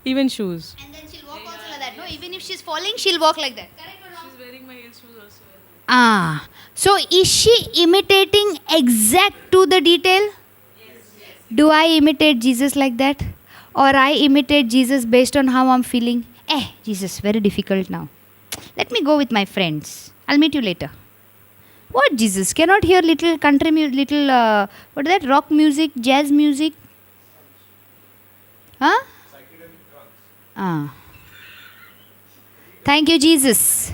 Even shoes. And then she'll walk also like that. No, even if she's falling, she'll walk like that. Correct or wrong? She's wearing my heel shoes also. Ah, so is she imitating exact to the detail? Yes. Do I imitate Jesus like that? Or I imitate Jesus based on how I'm feeling? Jesus, very difficult now. Let me go with my friends. I'll meet you later. What, Jesus? Cannot hear little country music, little, what is that, rock music, jazz music? Huh? Ah. Thank you, Jesus.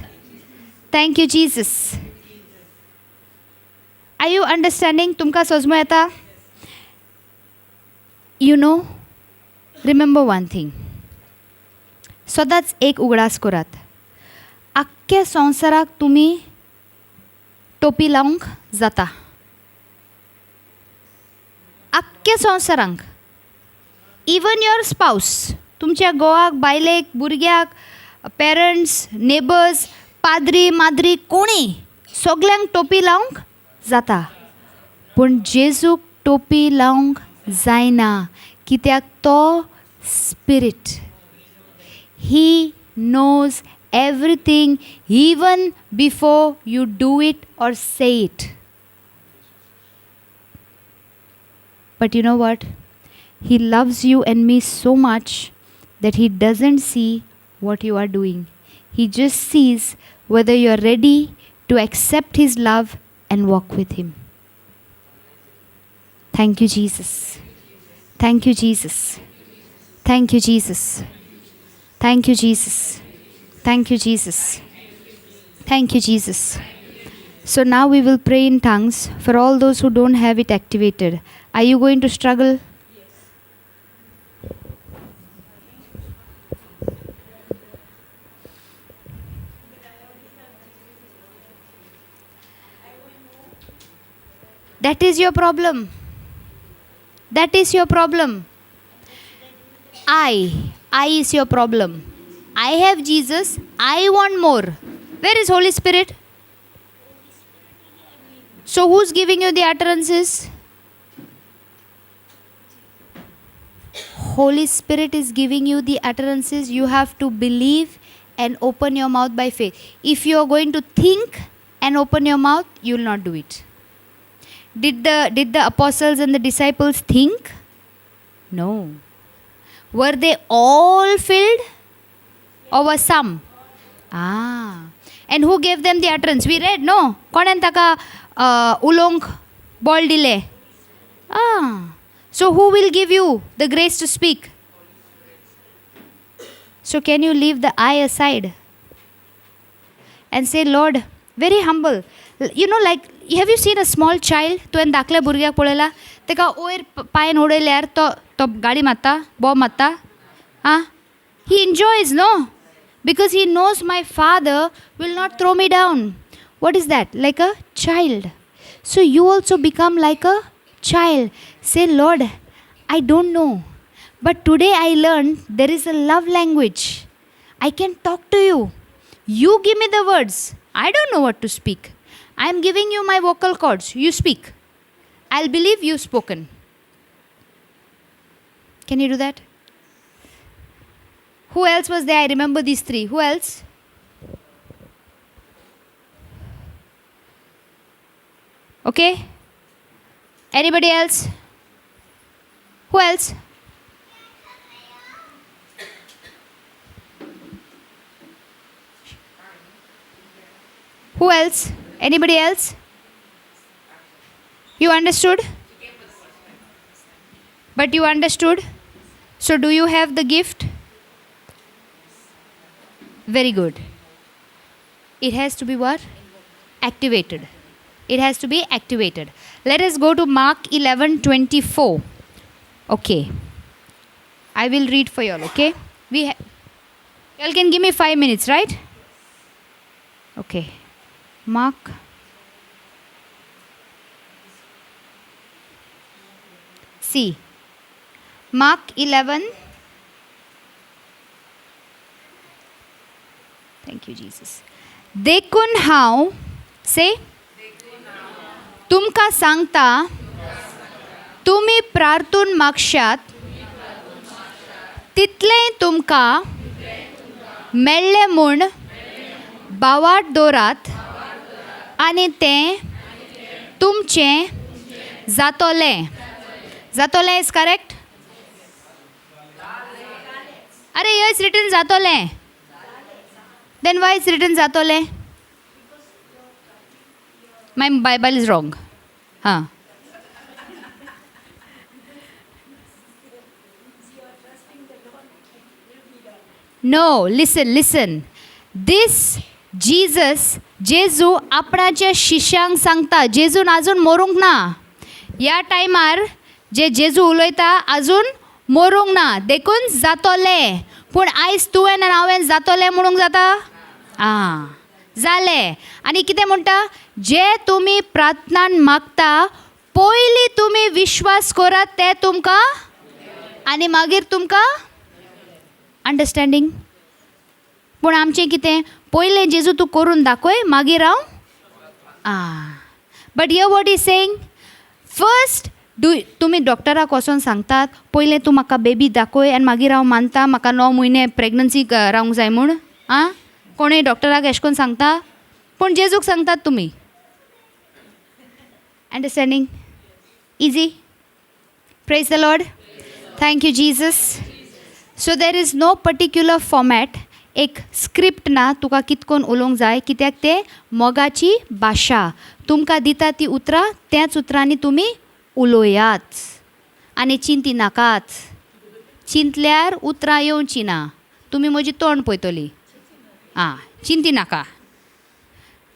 Thank you, Jesus. Are you understanding? Tumka sozmo yata? You know, remember one thing. सदांच एक उगडास करात, आख्ख्या संवसाराक तुमी टोपी लावंक जाता. आख्ख्या संवसारांक, इवन your spouse, तुमच्या घोवाक, बायलेक, भुरग्याक, पेरंट्स, नेबर्स, पाद्री माद्री, कोणी सगल्यांक टोपी लावंक जाता. पूण जेजूक टोपी लावंक जायना. कित्याक? तो spirit. He knows everything even before you do it or say it. But you know what? He loves you and me so much that he doesn't see what you are doing. He just sees whether you are ready to accept his love and walk with him. Thank you, Jesus. Thank you, Jesus. Thank you, Jesus. Thank you, Jesus. Thank you, Jesus. Thank you, Jesus. So now we will pray in tongues for all those who don't have it activated. Are you going to struggle? That is your problem. That is your problem. I is your problem. I have Jesus. I want more. Where is Holy Spirit? So who's giving you the utterances? Holy Spirit is giving you the utterances. You have to believe and open your mouth by faith. If you are going to think and open your mouth, you will not do it. Did the apostles and the disciples think? No. Were they all filled? Or were some? Ah. And who gave them the utterance? We read, no? Konen taka ulong bol dile? Ah. So who will give you the grace to speak? So can you leave the I aside and say, Lord, very humble. You know, like, have you seen a small child? तुवें दाखल्या भुरग्याक पळयला तेका वयर पांयन उडयल्यार तो तो गाडी मारता, बॉम्ब मारता. Ah, he enjoys, no? Because he knows my father will not throw me down. What is that? Like a child. So you also become like a child. Say, Lord, I don't know, but today I learned there is a love language. I can talk to you. You give me the words. I don't know what to speak. I am giving you my vocal cords. You speak. I'll believe you've spoken. Can you do that? Who else was there? I remember these three. Who else? Okay? Anybody else? Who else? Who else? Anybody else? You understood? But you understood? So do you have the gift? Very good. It has to be what? Activated. It has to be activated. Let us go to Mark 11:24. Okay. I will read for you all, okay? You all can give me 5 minutes, right? Okay. Mark. See. Mark 11. Thank you, Jesus. देखून हांव से तुमकां सांगता तुमी प्रार्थून मागशात तितलेंय तुमकां मेळ्ळें म्हूण बावाट दवरात आनी तें तुमचें जातोलें. जातोलें is correct? अरे here is written जातोलें. Then why is written जातोलें? My Bible is wrong. Huh. No, listen, listen. This Jesus, जेजू आपणाच्या शिष्यांक सांगता. जेजून आजून मरूंक ना. ह्या टायमार जे जेजू उलयता आजून मरूंक ना, देखून जातोलें. पूण आयज तुवें आनी हांवें जातोलें म्हणूंक जाता? आं, जालें. आनी कितें म्हणटा? जे तुमी प्रार्थनान मागता पयलीं तुमी विश्वास करात ते तुमकां आनी मागीर तुमकां अंडरस्टँडींग. पूण आमचें कितें? पयलें जेजू तूं करून दाखय, मागीर हांव. आं, but here what is saying? First do तुमी डॉक्टराक वचोन सांगतात पयलें तूं म्हाका बेबी दाखय आनी मागीर हांव मानता म्हाका 9 म्हयने प्रेग्नन्सी रावंक जाय म्हूण. आं, कोणूय डॉक्टराक एशें करून सांगता? पूण जेजूक सांगतात तुमी. Understanding? Easy? Praise the Lord. Thank you Jesus. So there is no particular format. एक स्क्रिप्ट ना तुका कितकोन उलोवंक जाय, कित्याक तें मोगाची भाशा तुमकां दिता ती उतरां त्याच उतरांनी तुमी उलोयात आनी चिंती नाकात. चिंतल्यार उतरां येवची ना, तुमी म्हजी तोंड पळयतली. आं, चिंती नाका.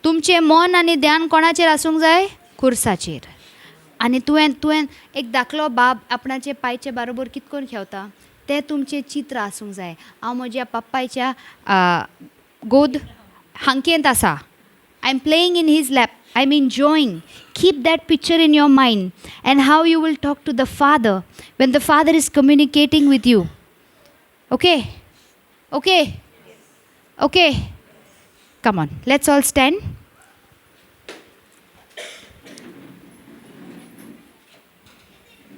तुमचें मन आनी ध्यान कोणाचेर आसूंक जाय? खुर्साचेर. आनी तुवें तुवें एक धाकलो बाब आपणाचे पायचे बारोबर कितकोन खेवता तें तुमचें चित्र आसूंक जाय. हांव म्हज्या पप्पायच्या गोद हांकेंत आसा. I am playing in his lap. I am enjoying. Keep that picture in your mind and how you will talk to the father when the father is communicating with you. Okay? Okay? Okay? Come on, let's all stand.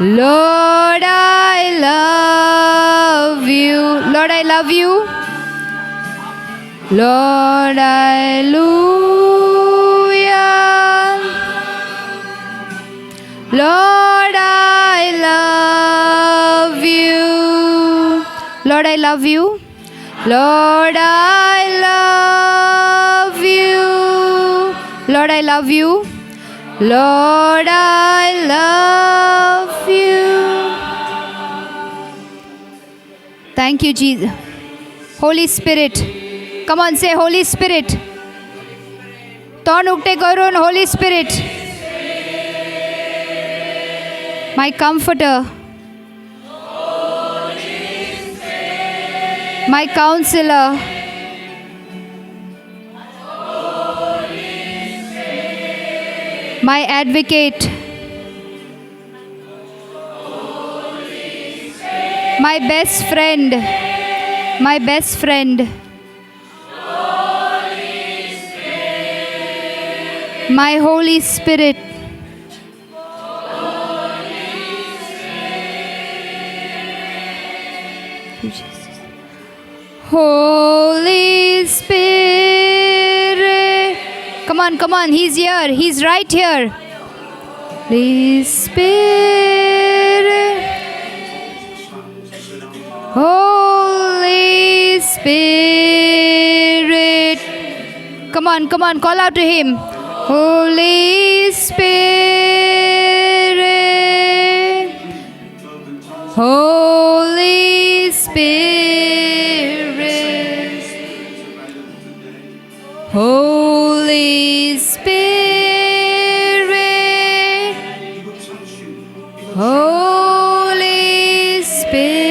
Lord, I love you. Lord, I love you. Lord, hallelujah. Lord, I love you. Lord, I love you. Lord, I love you. Lord, I love you. Lord, I love you. Thank you, Jesus. Holy Spirit. Come on, say Holy Spirit. तोंड उक्ते करून Holy Spirit. My comforter. My counselor. My advocate. My best friend. My best friend. My Holy Spirit. Thank you, Jesus. Holy Spirit. Come on, come on. He's here. He's right here. Holy Spirit. Holy Spirit. Come on, come on. Call out to him. Holy Spirit. Holy Spirit. Holy Spirit. Holy Spirit.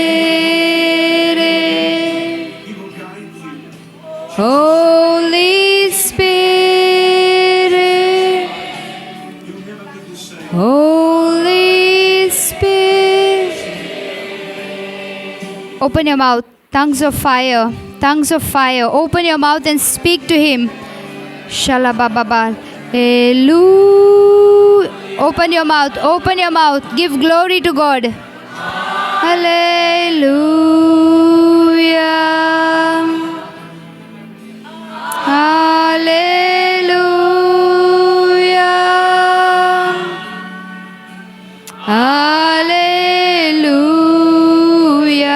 Holy Spirit. Holy Spirit. Open your mouth. Tongues of fire. Tongues of fire. Open your mouth and speak to him. Shalabababa. Elu. Open your mouth. Open your mouth. Give glory to God. Hallelujah. Hallelujah. Hallelujah.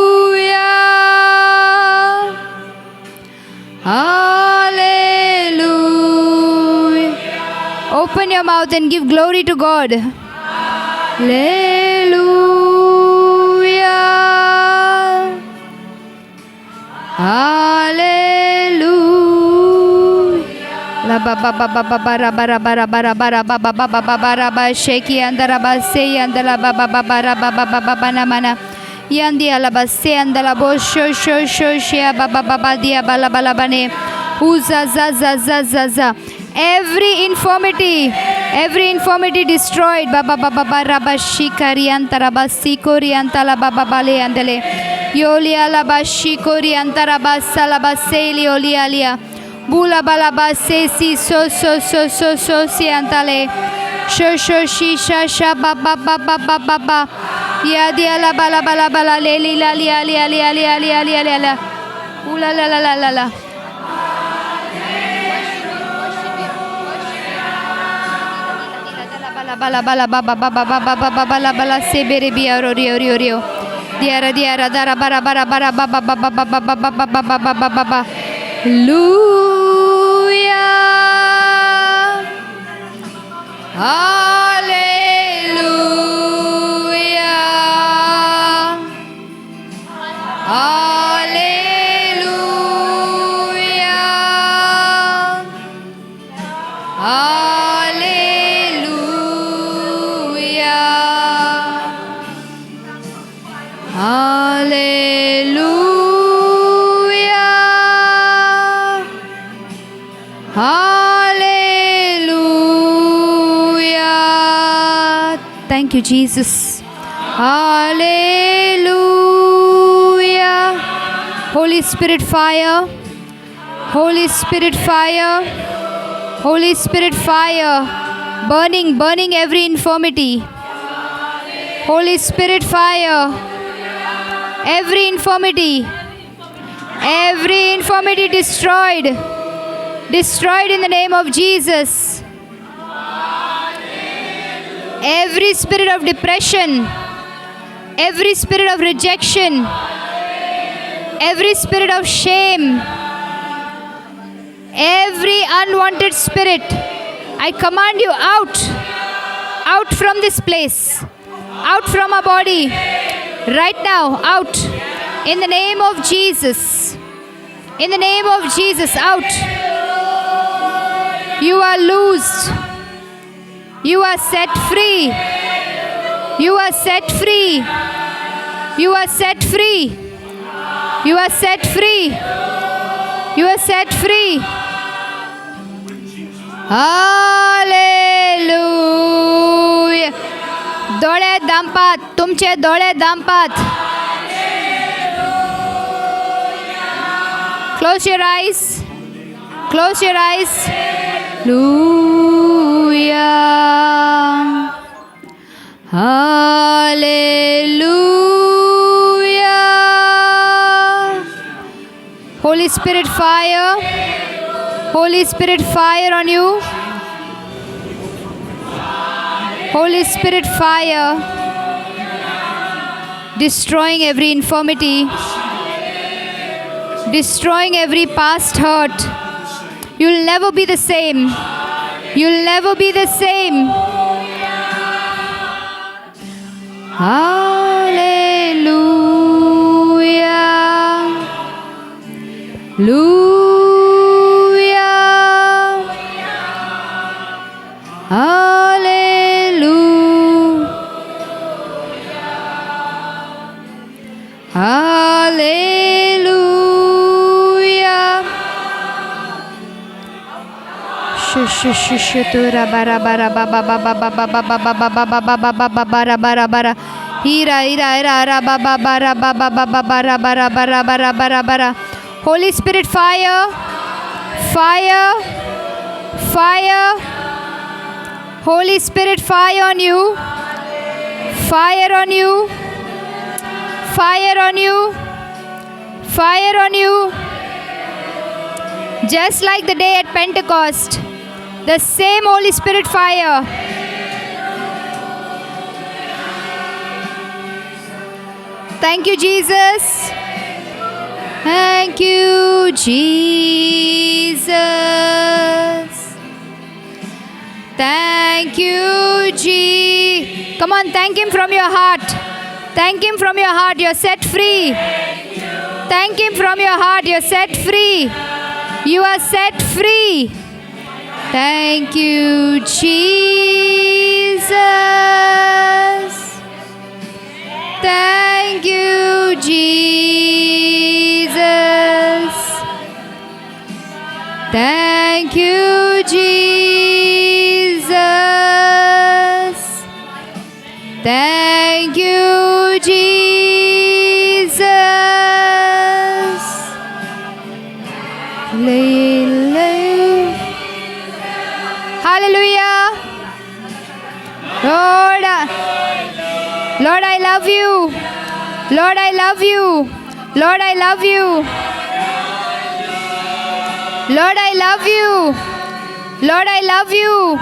Hallelujah. Hallelujah. Open your mouth and give glory to God. Hallelujah. Hallelujah. La ba ba ba ba ba ba ra ba ra ba ra ba ra ba ra ba ba ba ba ba ba ra ba sheki anda ra ba se anda la ba ba ba ba ra ba ba ba ba ba na ma na. Yandi ala ba se anda la bo sho sho sho shia ba ba ba ba dia ba la ba la ba ne. Uza za za za za za. Every infirmity destroyed. Ba ba ba ba ba ra ba shikari anta ra ba sikori anta la ba ba ba le andele. Yoli ala ba shikori anta ra ba sa la ba se li oli alia. Bula bala ba se si so so so so so si antale. Sho sho shi sha sha ba ba ba ba ba ba ba. Ya dia la ba la ba la ba la le li la li ali ali ali ali ali ali la. Ula la la la la la. Bala bala ba ba ba ba ba ba ba ba ba la ba la se bere bia ro rio rio rio. Diara diara dara bara bara bara ba ba ba ba ba ba ba ba ba ba ba ba ba ba ba. Hallelujah. Hallelujah. Hallelujah. Hallelujah. Hallelujah. Hallelujah. Thank you, Jesus. Hallelujah. Holy Spirit fire. Holy Spirit fire. Holy Spirit fire, burning, burning every infirmity. Holy Spirit fire, every infirmity destroyed, destroyed in the name of Jesus. Every spirit of depression, every spirit of rejection, every spirit of shame, every unwanted spirit, I command you out, out from this place, out from our body, right now, out, in the name of Jesus, in the name of Jesus, out. You are loosed, you are set free, you are set free, you are set free, you are set free, you are set free. Hallelujah. दोळे दामपात, तुमचे दोळे दामपात. Close your eyes. Close your eyes. Hallelujah. Hallelujah. Holy Spirit fire. Holy Spirit fire on you. Holy Spirit fire, destroying every infirmity, destroying every past hurt. You'll never be the same. You'll never be the same. Hallelujah. Hallelujah. Hallelujah. Hallelujah. Holy Spirit fire, fire, fire. Holy Spirit fire on you, fire on you, fire on you, fire on you. Just like the day at Pentecost, the same Holy Spirit fire. Thank you, Jesus. Thank you, Jesus. Thank you, Jesus. Come on, thank Him from your heart. Thank Him from your heart. You're set free. Thank Him from your heart. You're set free. You are set free. Thank you, Jesus. Thank you, Jesus. Thank you, Jesus. Thank you, Jesus. Hallelujah. Lord, Lord, I love you. Lord, I love you. Lord, I love you. Lord, I love you. Lord, I love you.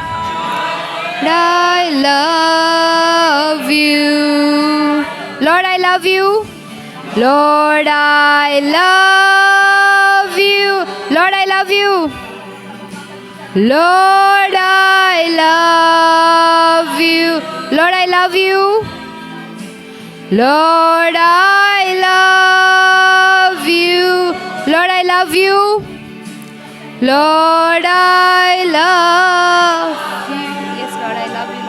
I love you. Lord, I love you. Lord, I love you. Lord, I love you. Lord, I love you. Lord, I love you. Lord, I love you. Lord, I love you. Lord, I love you. Yes, Lord, I love you,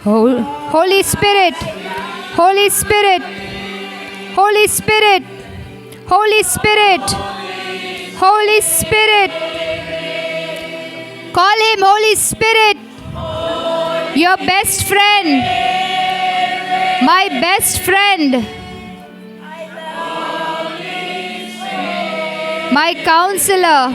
Lord. Holy Spirit, Holy Spirit, Holy Spirit, Holy Spirit, Holy Spirit. Call Him Holy Spirit, your best friend, my best friend, my counselor,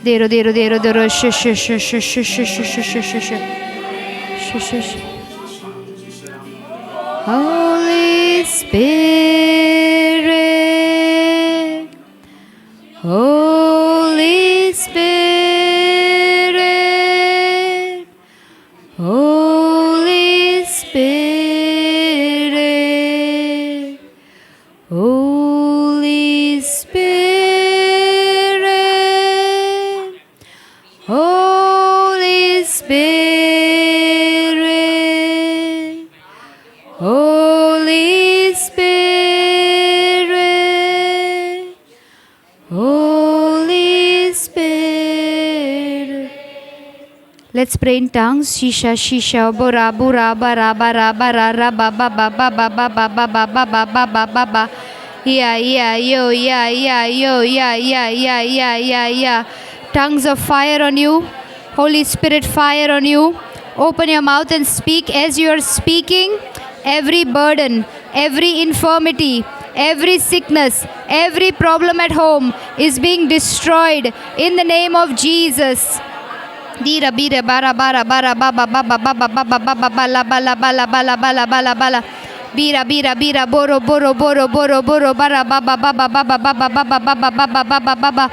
Dero dero dero dero sh sh sh sh sh sh sh sh sh sh sh sh sh sh. Holy Spirit, Holy Spirit, Holy Spirit, Holy Spirit, Holy Spirit, Holy Spirit, Holy Spirit. Let's pray in tongues. Shisha, shisha, bora, bura, ba, ra, ba, ra, ba, ra, ra, ba, ba, ba, ba, ba, ba, ba, ba, ba, ba, ba, ba, ba, ba, ba. Yeah, yeah, yo, yeah, yeah, yo, yeah, yeah, yeah, yeah, yeah, yeah. Tongues of fire on you. Holy Spirit fire on you. Open your mouth and speak as you are speaking. Every burden, every infirmity, every sickness, every problem at home is being destroyed in the name of Jesus. Dira bira bara bara bara ba ba ba ba ba ba ba ba ba ba ba la ba la ba la ba la ba la ba la ba la bira bira bira boro boro boro boro boro bara ba ba ba ba ba ba ba ba ba ba ba ba ba ba ba ba ba ba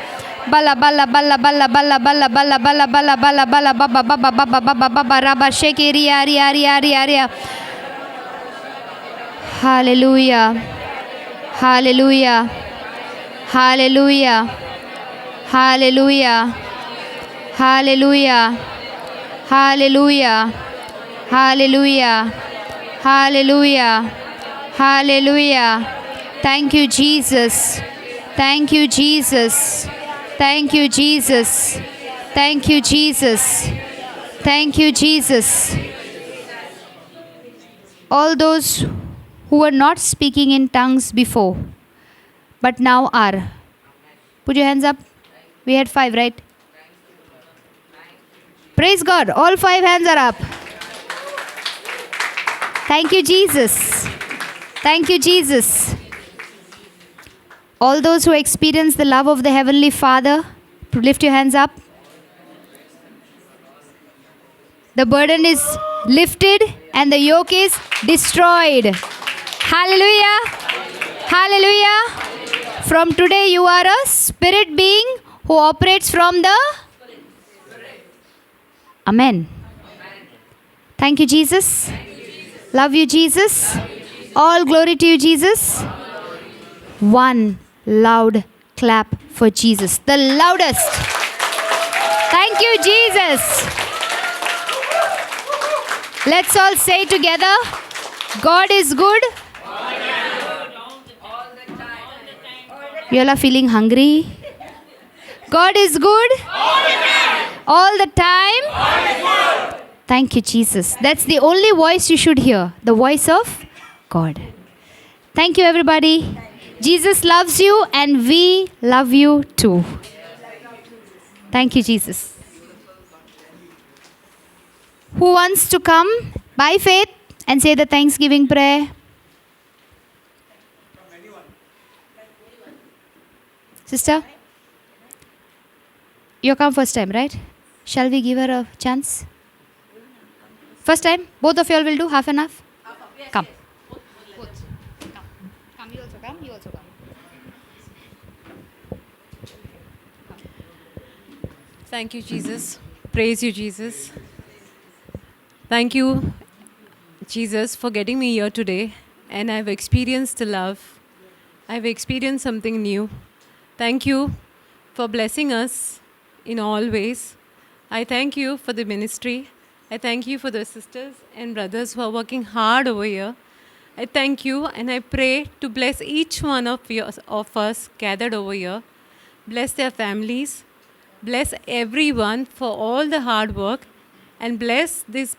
bala bala bala bala bala bala bala bala bala bala bala ba ba ba ba ba ba ba ba ba ba ra ba shake ria ria ria ria ria. Hallelujah. Hallelujah. Hallelujah. Hallelujah. Hallelujah. Hallelujah. Hallelujah. Hallelujah. Hallelujah. Thank you, Jesus. Thank you, Jesus. Thank you, Jesus. Thank you, Jesus. Thank you, Jesus. All those who were not speaking in tongues before, but now are. Put your hands up. We had 5, right? Praise God. All 5 hands are up. Thank you, Jesus. Thank you, Jesus. All those who experience the love of the Heavenly Father, lift your hands up. The burden is lifted and the yoke is destroyed. Hallelujah. Hallelujah. From today you are a spirit being who operates from the Amen. Thank you, Jesus. Love you, Jesus. All glory to you, Jesus. One loud clap for Jesus. The loudest. Thank you, Jesus. Let's all say together, God is good. You all are feeling hungry? God is good all the time. Thank you, Jesus. That's the only voice you should hear, the voice of God. Thank you, everybody. Jesus loves you and we love you too. Thank you, Jesus. Who wants to come by faith and say the Thanksgiving prayer? Sister? You come first time, right? Shall we give her a chance? First time? Both of you all will do half and half? Come. Both. Come. Come, you also come. You also come. Thank you, Jesus. Praise you, Jesus. Thank you, Jesus, for getting me here today. And I've experienced the love. I've experienced something new. Thank you for blessing us in all ways. I thank you for the ministry. I thank you for the sisters and brothers who are working hard over here. I thank you and I pray to bless each one of us gathered over here. Bless their families. Bless everyone for all the hard work. And bless this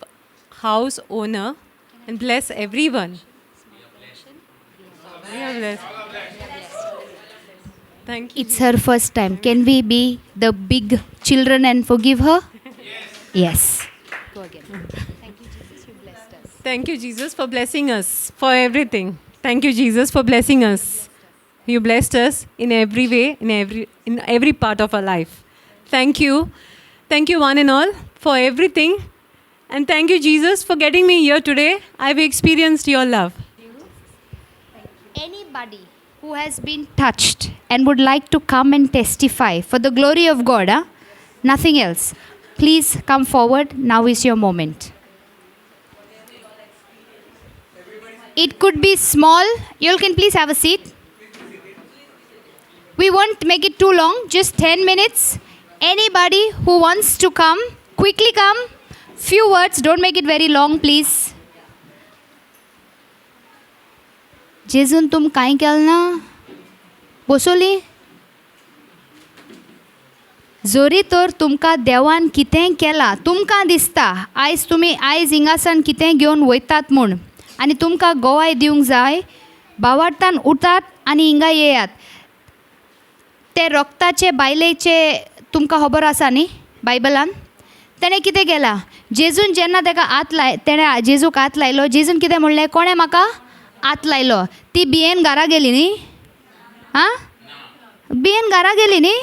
house owner. And bless everyone. We are blessed. Thank you. It's her first time. Can we be the big children and forgive her? Yes. Go again. Thank you, Jesus. You blessed us. Thank you, Jesus, for blessing us, for everything. Thank you, Jesus, for blessing us. You blessed us in every way, in every part of our life. Thank you. Thank you, one and all, for everything. And thank you, Jesus, for getting me here today. I've experienced your love. Anybody who has been touched and would like to come and testify for the glory of God, huh? Nothing else, please come forward. Now is your moment. It could be small. You all can please have a seat. We won't make it too long, just 10 minutes. Anybody who wants to come, quickly come. Few words, don't make it very long, please. जेजून तुम कांय केलें ना बसोली. जरी तर तुमकां देवान कितेंय केलां, तुमकां दिसता आयज तुमी आयज हिंगासान कितेंय घेवन वयतात म्हूण आनी तुमकां गोवाय दिवंक जाय, बावार्थान उठात आनी हिंगा येयात. ते रोगताचे बायलेचे तुमकां खबर आसा न्ही, बायबलान तेणें कितें केलां, जेजून जेन्ना ताका हात लाय, तेणें जेजूक हात लायलो, जेजून कितें म्हणलें, कोणें म्हाका हात लायलो? ती बियेन घरा गेली न्ही, आं, बियेन घरा गेली न्ही.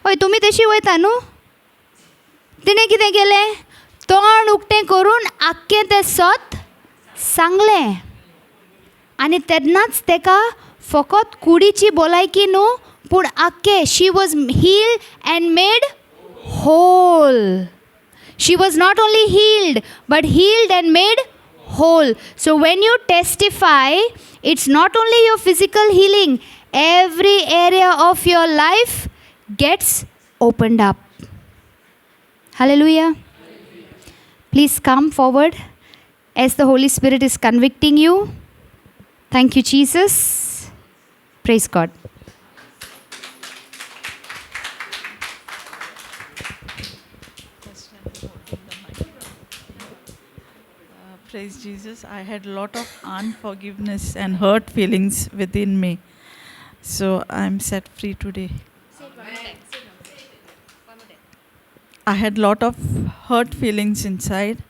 हय, तुमी तशी वयता न्हू. तिणें कितें केलें, तोंड उक्तें करून आख्खें तें सत सांगलें आनी तेन्नाच ताका फकत कुडीची भलायकी न्हू पूण आख्खें, she was healed and made whole. She was not only healed but healed and made whole. So when you testify, it's not only your physical healing, every area of your life gets opened up. Hallelujah. Please come forward as the Holy Spirit is convicting you. Thank you, Jesus. Praise God. Praise Jesus. I had a lot of unforgiveness and hurt feelings within me. So I'm set free today. I had a lot of hurt feelings inside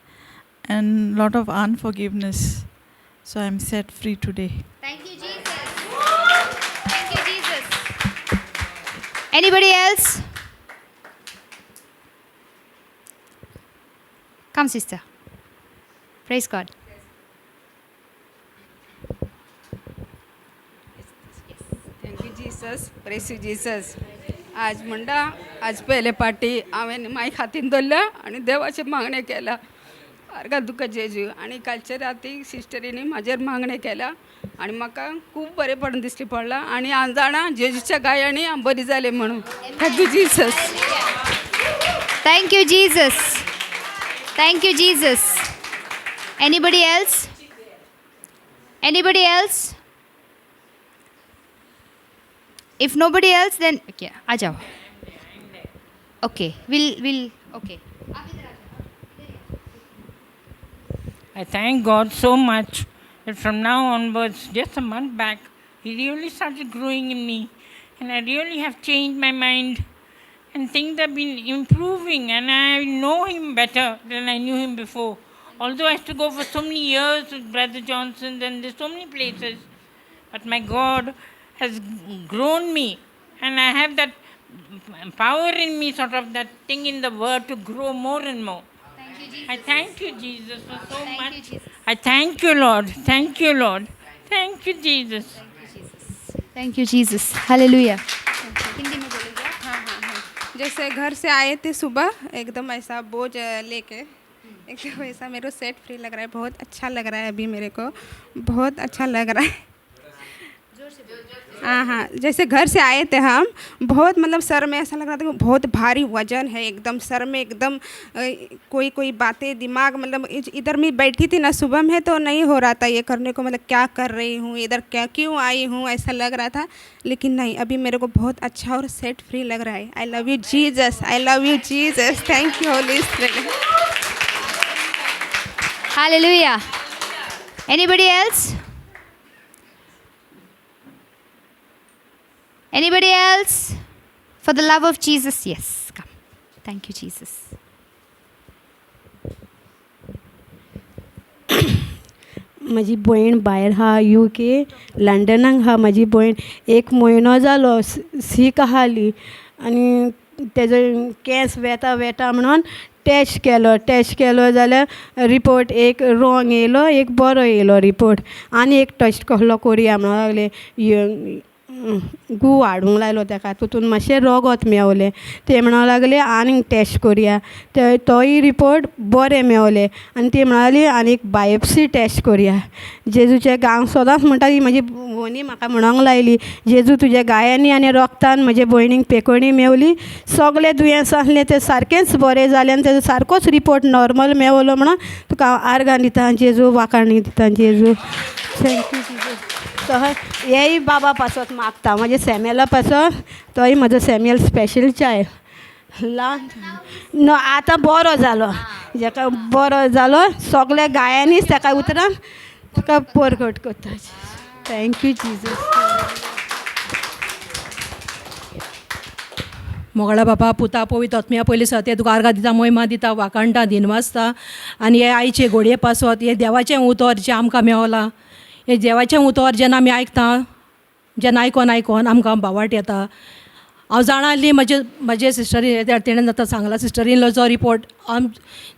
and lot of unforgiveness. So I'm set free today. Thank you, Jesus. Thank you, Jesus. Anybody else? Come, sister. Praise God. Thank you, Jesus. Praise you, Jesus. आज म्हणटा आज पयले पाटी हांवें मायक हातीन धरल्या आनी देवाचें मागणें केलां, आर्गां तुका जेजू. आनी कालचे राती सिस्टरीनी म्हाजेर मागणें केलां आनी म्हाका खूब बरेंपण दिश्टी पडलां आनी हांव जाणा जेजूच्या गायांनी हांव बरी जालें म्हणून. Thank you Jesus. Thank you Jesus. Thank you Jesus. Anybody else? Anybody else? If nobody else, then okay, आ जाओ. Okay, we'll okay. I thank God so much that from now onwards, just a month back, He really started growing in me, and I really have changed my mind, and things have been improving, and I know Him better than I knew Him before. Although I used to go for so many years with Brother Johnson and there's so many places, but my God has grown me, and I have that power in me, sort of that thing in the word to grow more and more. Thank you, Jesus. I thank you, Jesus, for so Thank much. you, Jesus. I thank you, Lord. Thank you, Lord. Thank you, Jesus. Thank you, Jesus. Hallelujah. Hindi में बोलोगे? हाँ हाँ हाँ. जैसे घर से आए थे सुबह एकदम ऐसा बोझ लेके, एकदम ऐसा मेरे को सेट फ्री लग रहा है, बहुत अच्छा लग रहा है अभी मेरे को, बहुत अच्छा लग रहा है. हाँ हाँ, जैसे घर से आए थे हम, बहुत मतलब सर में ऐसा लग रहा था कि बहुत भारी वजन है एकदम सर में, एकदम कोई कोई बातें दिमाग मतलब इधर मैं बैठी थी ना सुबह में, तो नहीं हो रहा था ये करने को, मतलब क्या कर रही हूँ इधर, क्या क्यों आई हूँ, ऐसा लग रहा था. लेकिन नहीं, अभी मेरे को बहुत अच्छा और सेट फ्री लग रहा है. I love you Jesus. I love you Jesus. Thank you Holy Spirit. Hallelujah. Anybody else? Anybody else? For the love of Jesus, yes, come. Thank you, Jesus. म्हजी भयण भायर आहा, you के लंडनाक आहा म्हाजी भयण. एक म्हयनो जालो सीक आहाली आनी तेजो केंस वेता वेता म्हणून टॅस्ट केलो टॅस्ट केलो जाल्यार रिपोर्ट एक रोंग येयलो एक बरो येयलो रिपोर्ट आनी एक टेस्ट कहलो कोरया म्हणूंक लागले गू हाडूंक लायलो तेका तितून मातशें रोगोत मेवलें ते म्हणूंक लागले आनीक टॅस्ट कोरया ते तोय रिपोर्ट बरें मेवलें आनी ती म्हणाली आनी बायोप्सी टॅस्ट कोरया जेजूचे हांव सदांच म्हणटा ही म्हजी व्हनी म्हाका म्हणोंक लायली जेजू तुज्या गायांनी आनी रोगतान म्हजे भयणीक पेकोणी मेवली सगलें दुयेंस आसलें तें सारकेंच बरें जालें आनी तेजो सारकोच रिपोर्ट नॉर्मल मेवलो म्हणून तुका हांव आर्गां दिता जेजू वाखाण दिता जेजू thank you Jesus. तो हेय बाबा पासत मागता म्हजे सॅम्युला पासत तोय म्हजो सॅम्युअल स्पेशल चायल्ड ल्हान न्हू आतां बरो जालो जेका बरो जालो सगल्या गायांनीच ताका उतरान तुका परगट करता thank you Jesus. मोगळा बापा पुता पवित्र आत्म्या पयलीं सत्य तुका आर्गां दिता मोहिमा दिता वाखाणटा दिनवासता आनी हे आयचे घोडये पासत हें देवाचें उतर जें आमकां मेवलां हें देवाचें उतर जेन्ना आमी आयकता जेन्ना आयकोन आयकोन आमकां बावाट येता. हांव जाणा आसली म्हजे म्हजे सिस्टरी तेणेन आतां सांगलां सिस्टर इन लॉचो रिपोर्ट आम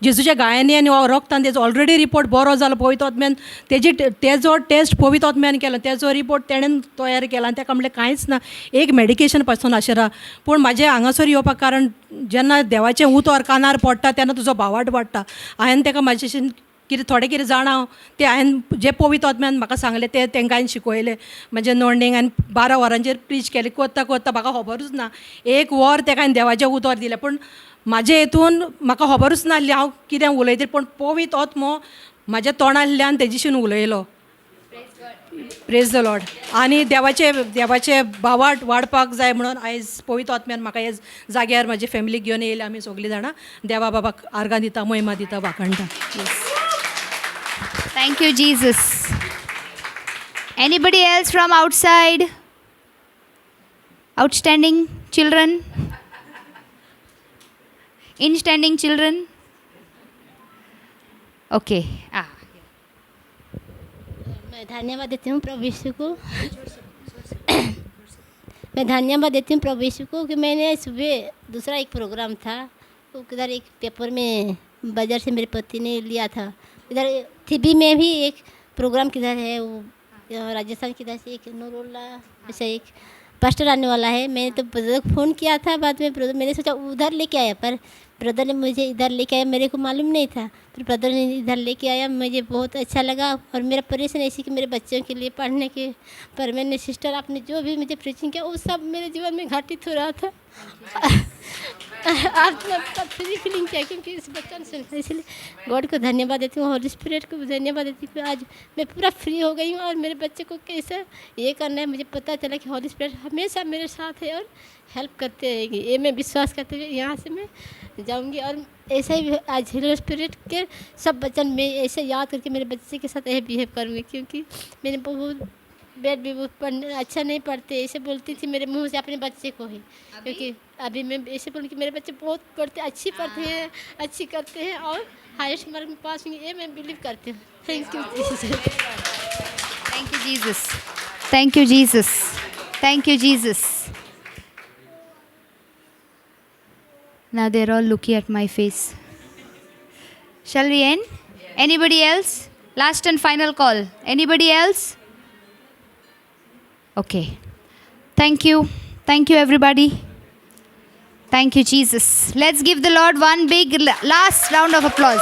जेजूच्या गायांनी आनी रोगतान तेजो ऑलरेडी रिपोर्ट बरो जालो पवित्र आत्म्यान तेजी तेजो टेस्ट पवित्र आत्म्यान केलो तेजो रिपोर्ट तेणेन तयार केला आनी तेका म्हणलें कांयच ना एक मेडिकेशन पासून आशिरा. पूण म्हाजें हांगासर येवपाक कारण जेन्ना देवाचें उतर कानार पडटा तेन्ना तुजो भावाट वाडटा. हांवें तेका म्हाजेशीन कितें थोडें कितें जाणा हांव तें हांवें जें पवित्र आत्म्यान म्हाका सांगलें तें तेंकां हांवें शिकयलें. म्हजे नोंदणीक हांवें 12 वरांचेर प्रीच केलें करता करता म्हाका खबरूच ना एक वर तेका हांवें देवाचें उतर दिलें पूण म्हाजे हितून म्हाका खबरूच नासली हांव कितें उलयता पूण पवित्र आत्मो म्हाज्या तोंडांतल्यान तेजीशीन उलयलो. Praise the Lord. आनी देवाचे देवाचे भावाट वाडपाक जाय म्हणून आयज पवित्र आत्म्यान म्हाका हे जाग्यार म्हाजे फॅमिलीक घेवन येयले आमी सगळीं जाणां देवा बाबाक आर्गां दिता महिमा दिता वाखाणटा. Thank you, Jesus. Anybody else from outside? Outstanding children? Instanding children? Okay. मैं धन्यवाद देती हूँ प्रभु यीशु को। मैं धन्यवाद देती हूँ प्रभु यीशु को कि मैंने सुबह दूसरा एक प्रोग्राम था वो किधर एक पेपर में बाजार से मेरे पति ने लिया था इधर थीबी में भी एक प्रोग्राम किधर है वो राजस्थान किधर से एक नूरुल्ला ऐसा एक पास्टर आने वाला है। मैंने तो ब्रदर को फ़ोन किया था बाद में ब्रदर मैंने सोचा उधर लेके आया पर ब्रदर ने मुझे इधर लेके आया मेरे को मालूम नहीं था फिर ब्रदर ने इधर लेके आया मुझे बहुत अच्छा लगा। और मेरा परेशान ऐसी कि मेरे बच्चों के लिए पढ़ने के पर मैंने सिस्टर आपने जो भी मुझे प्रीचिंग किया वो सब मेरे जीवन में घटित हो रहा था। आप फ्री फीलिंग किया क्योंकि इस बच्चन से इसलिए गॉड को धन्यवाद देती हूँ होली स्पिरिट को धन्यवाद देती हूँ। आज मैं पूरा फ्री हो गई हूँ और मेरे बच्चे को कैसे ये करना है मुझे पता चला कि होली स्पिरिट हमेशा मेरे साथ है और हेल्प करते रहेगी ये मैं विश्वास करते हुए यहाँ से मैं जाऊँगी। और ऐसे ही आज होली स्पिरिट के सब वचन में ऐसे याद करके मेरे बच्चे के साथ यही बिहेव करूँगी क्योंकि मैंने बहुत बेड भी वो पढ़ने अच्छा नहीं पढ़ते ऐसे बोलती थी मेरे मुंह से अपने बच्चे को ही क्योंकि अभी मैं ऐसे बोलूँ कि मेरे बच्चे बहुत पढ़ते अच्छी पढ़ते हैं अच्छी करते हैं और हाईएस्ट मार्क में पास होंगे ये मैं बिलीव करती हूँ। Thank you Jesus. Thank you Jesus. Thank you Jesus. Thank you Jesus. Now they're all looking at my face. Shall we end? Anybody else? Last and final call. Anybody else? Okay. Thank you. Thank you, everybody. Thank you, Jesus. Let's give the Lord one big last round of applause.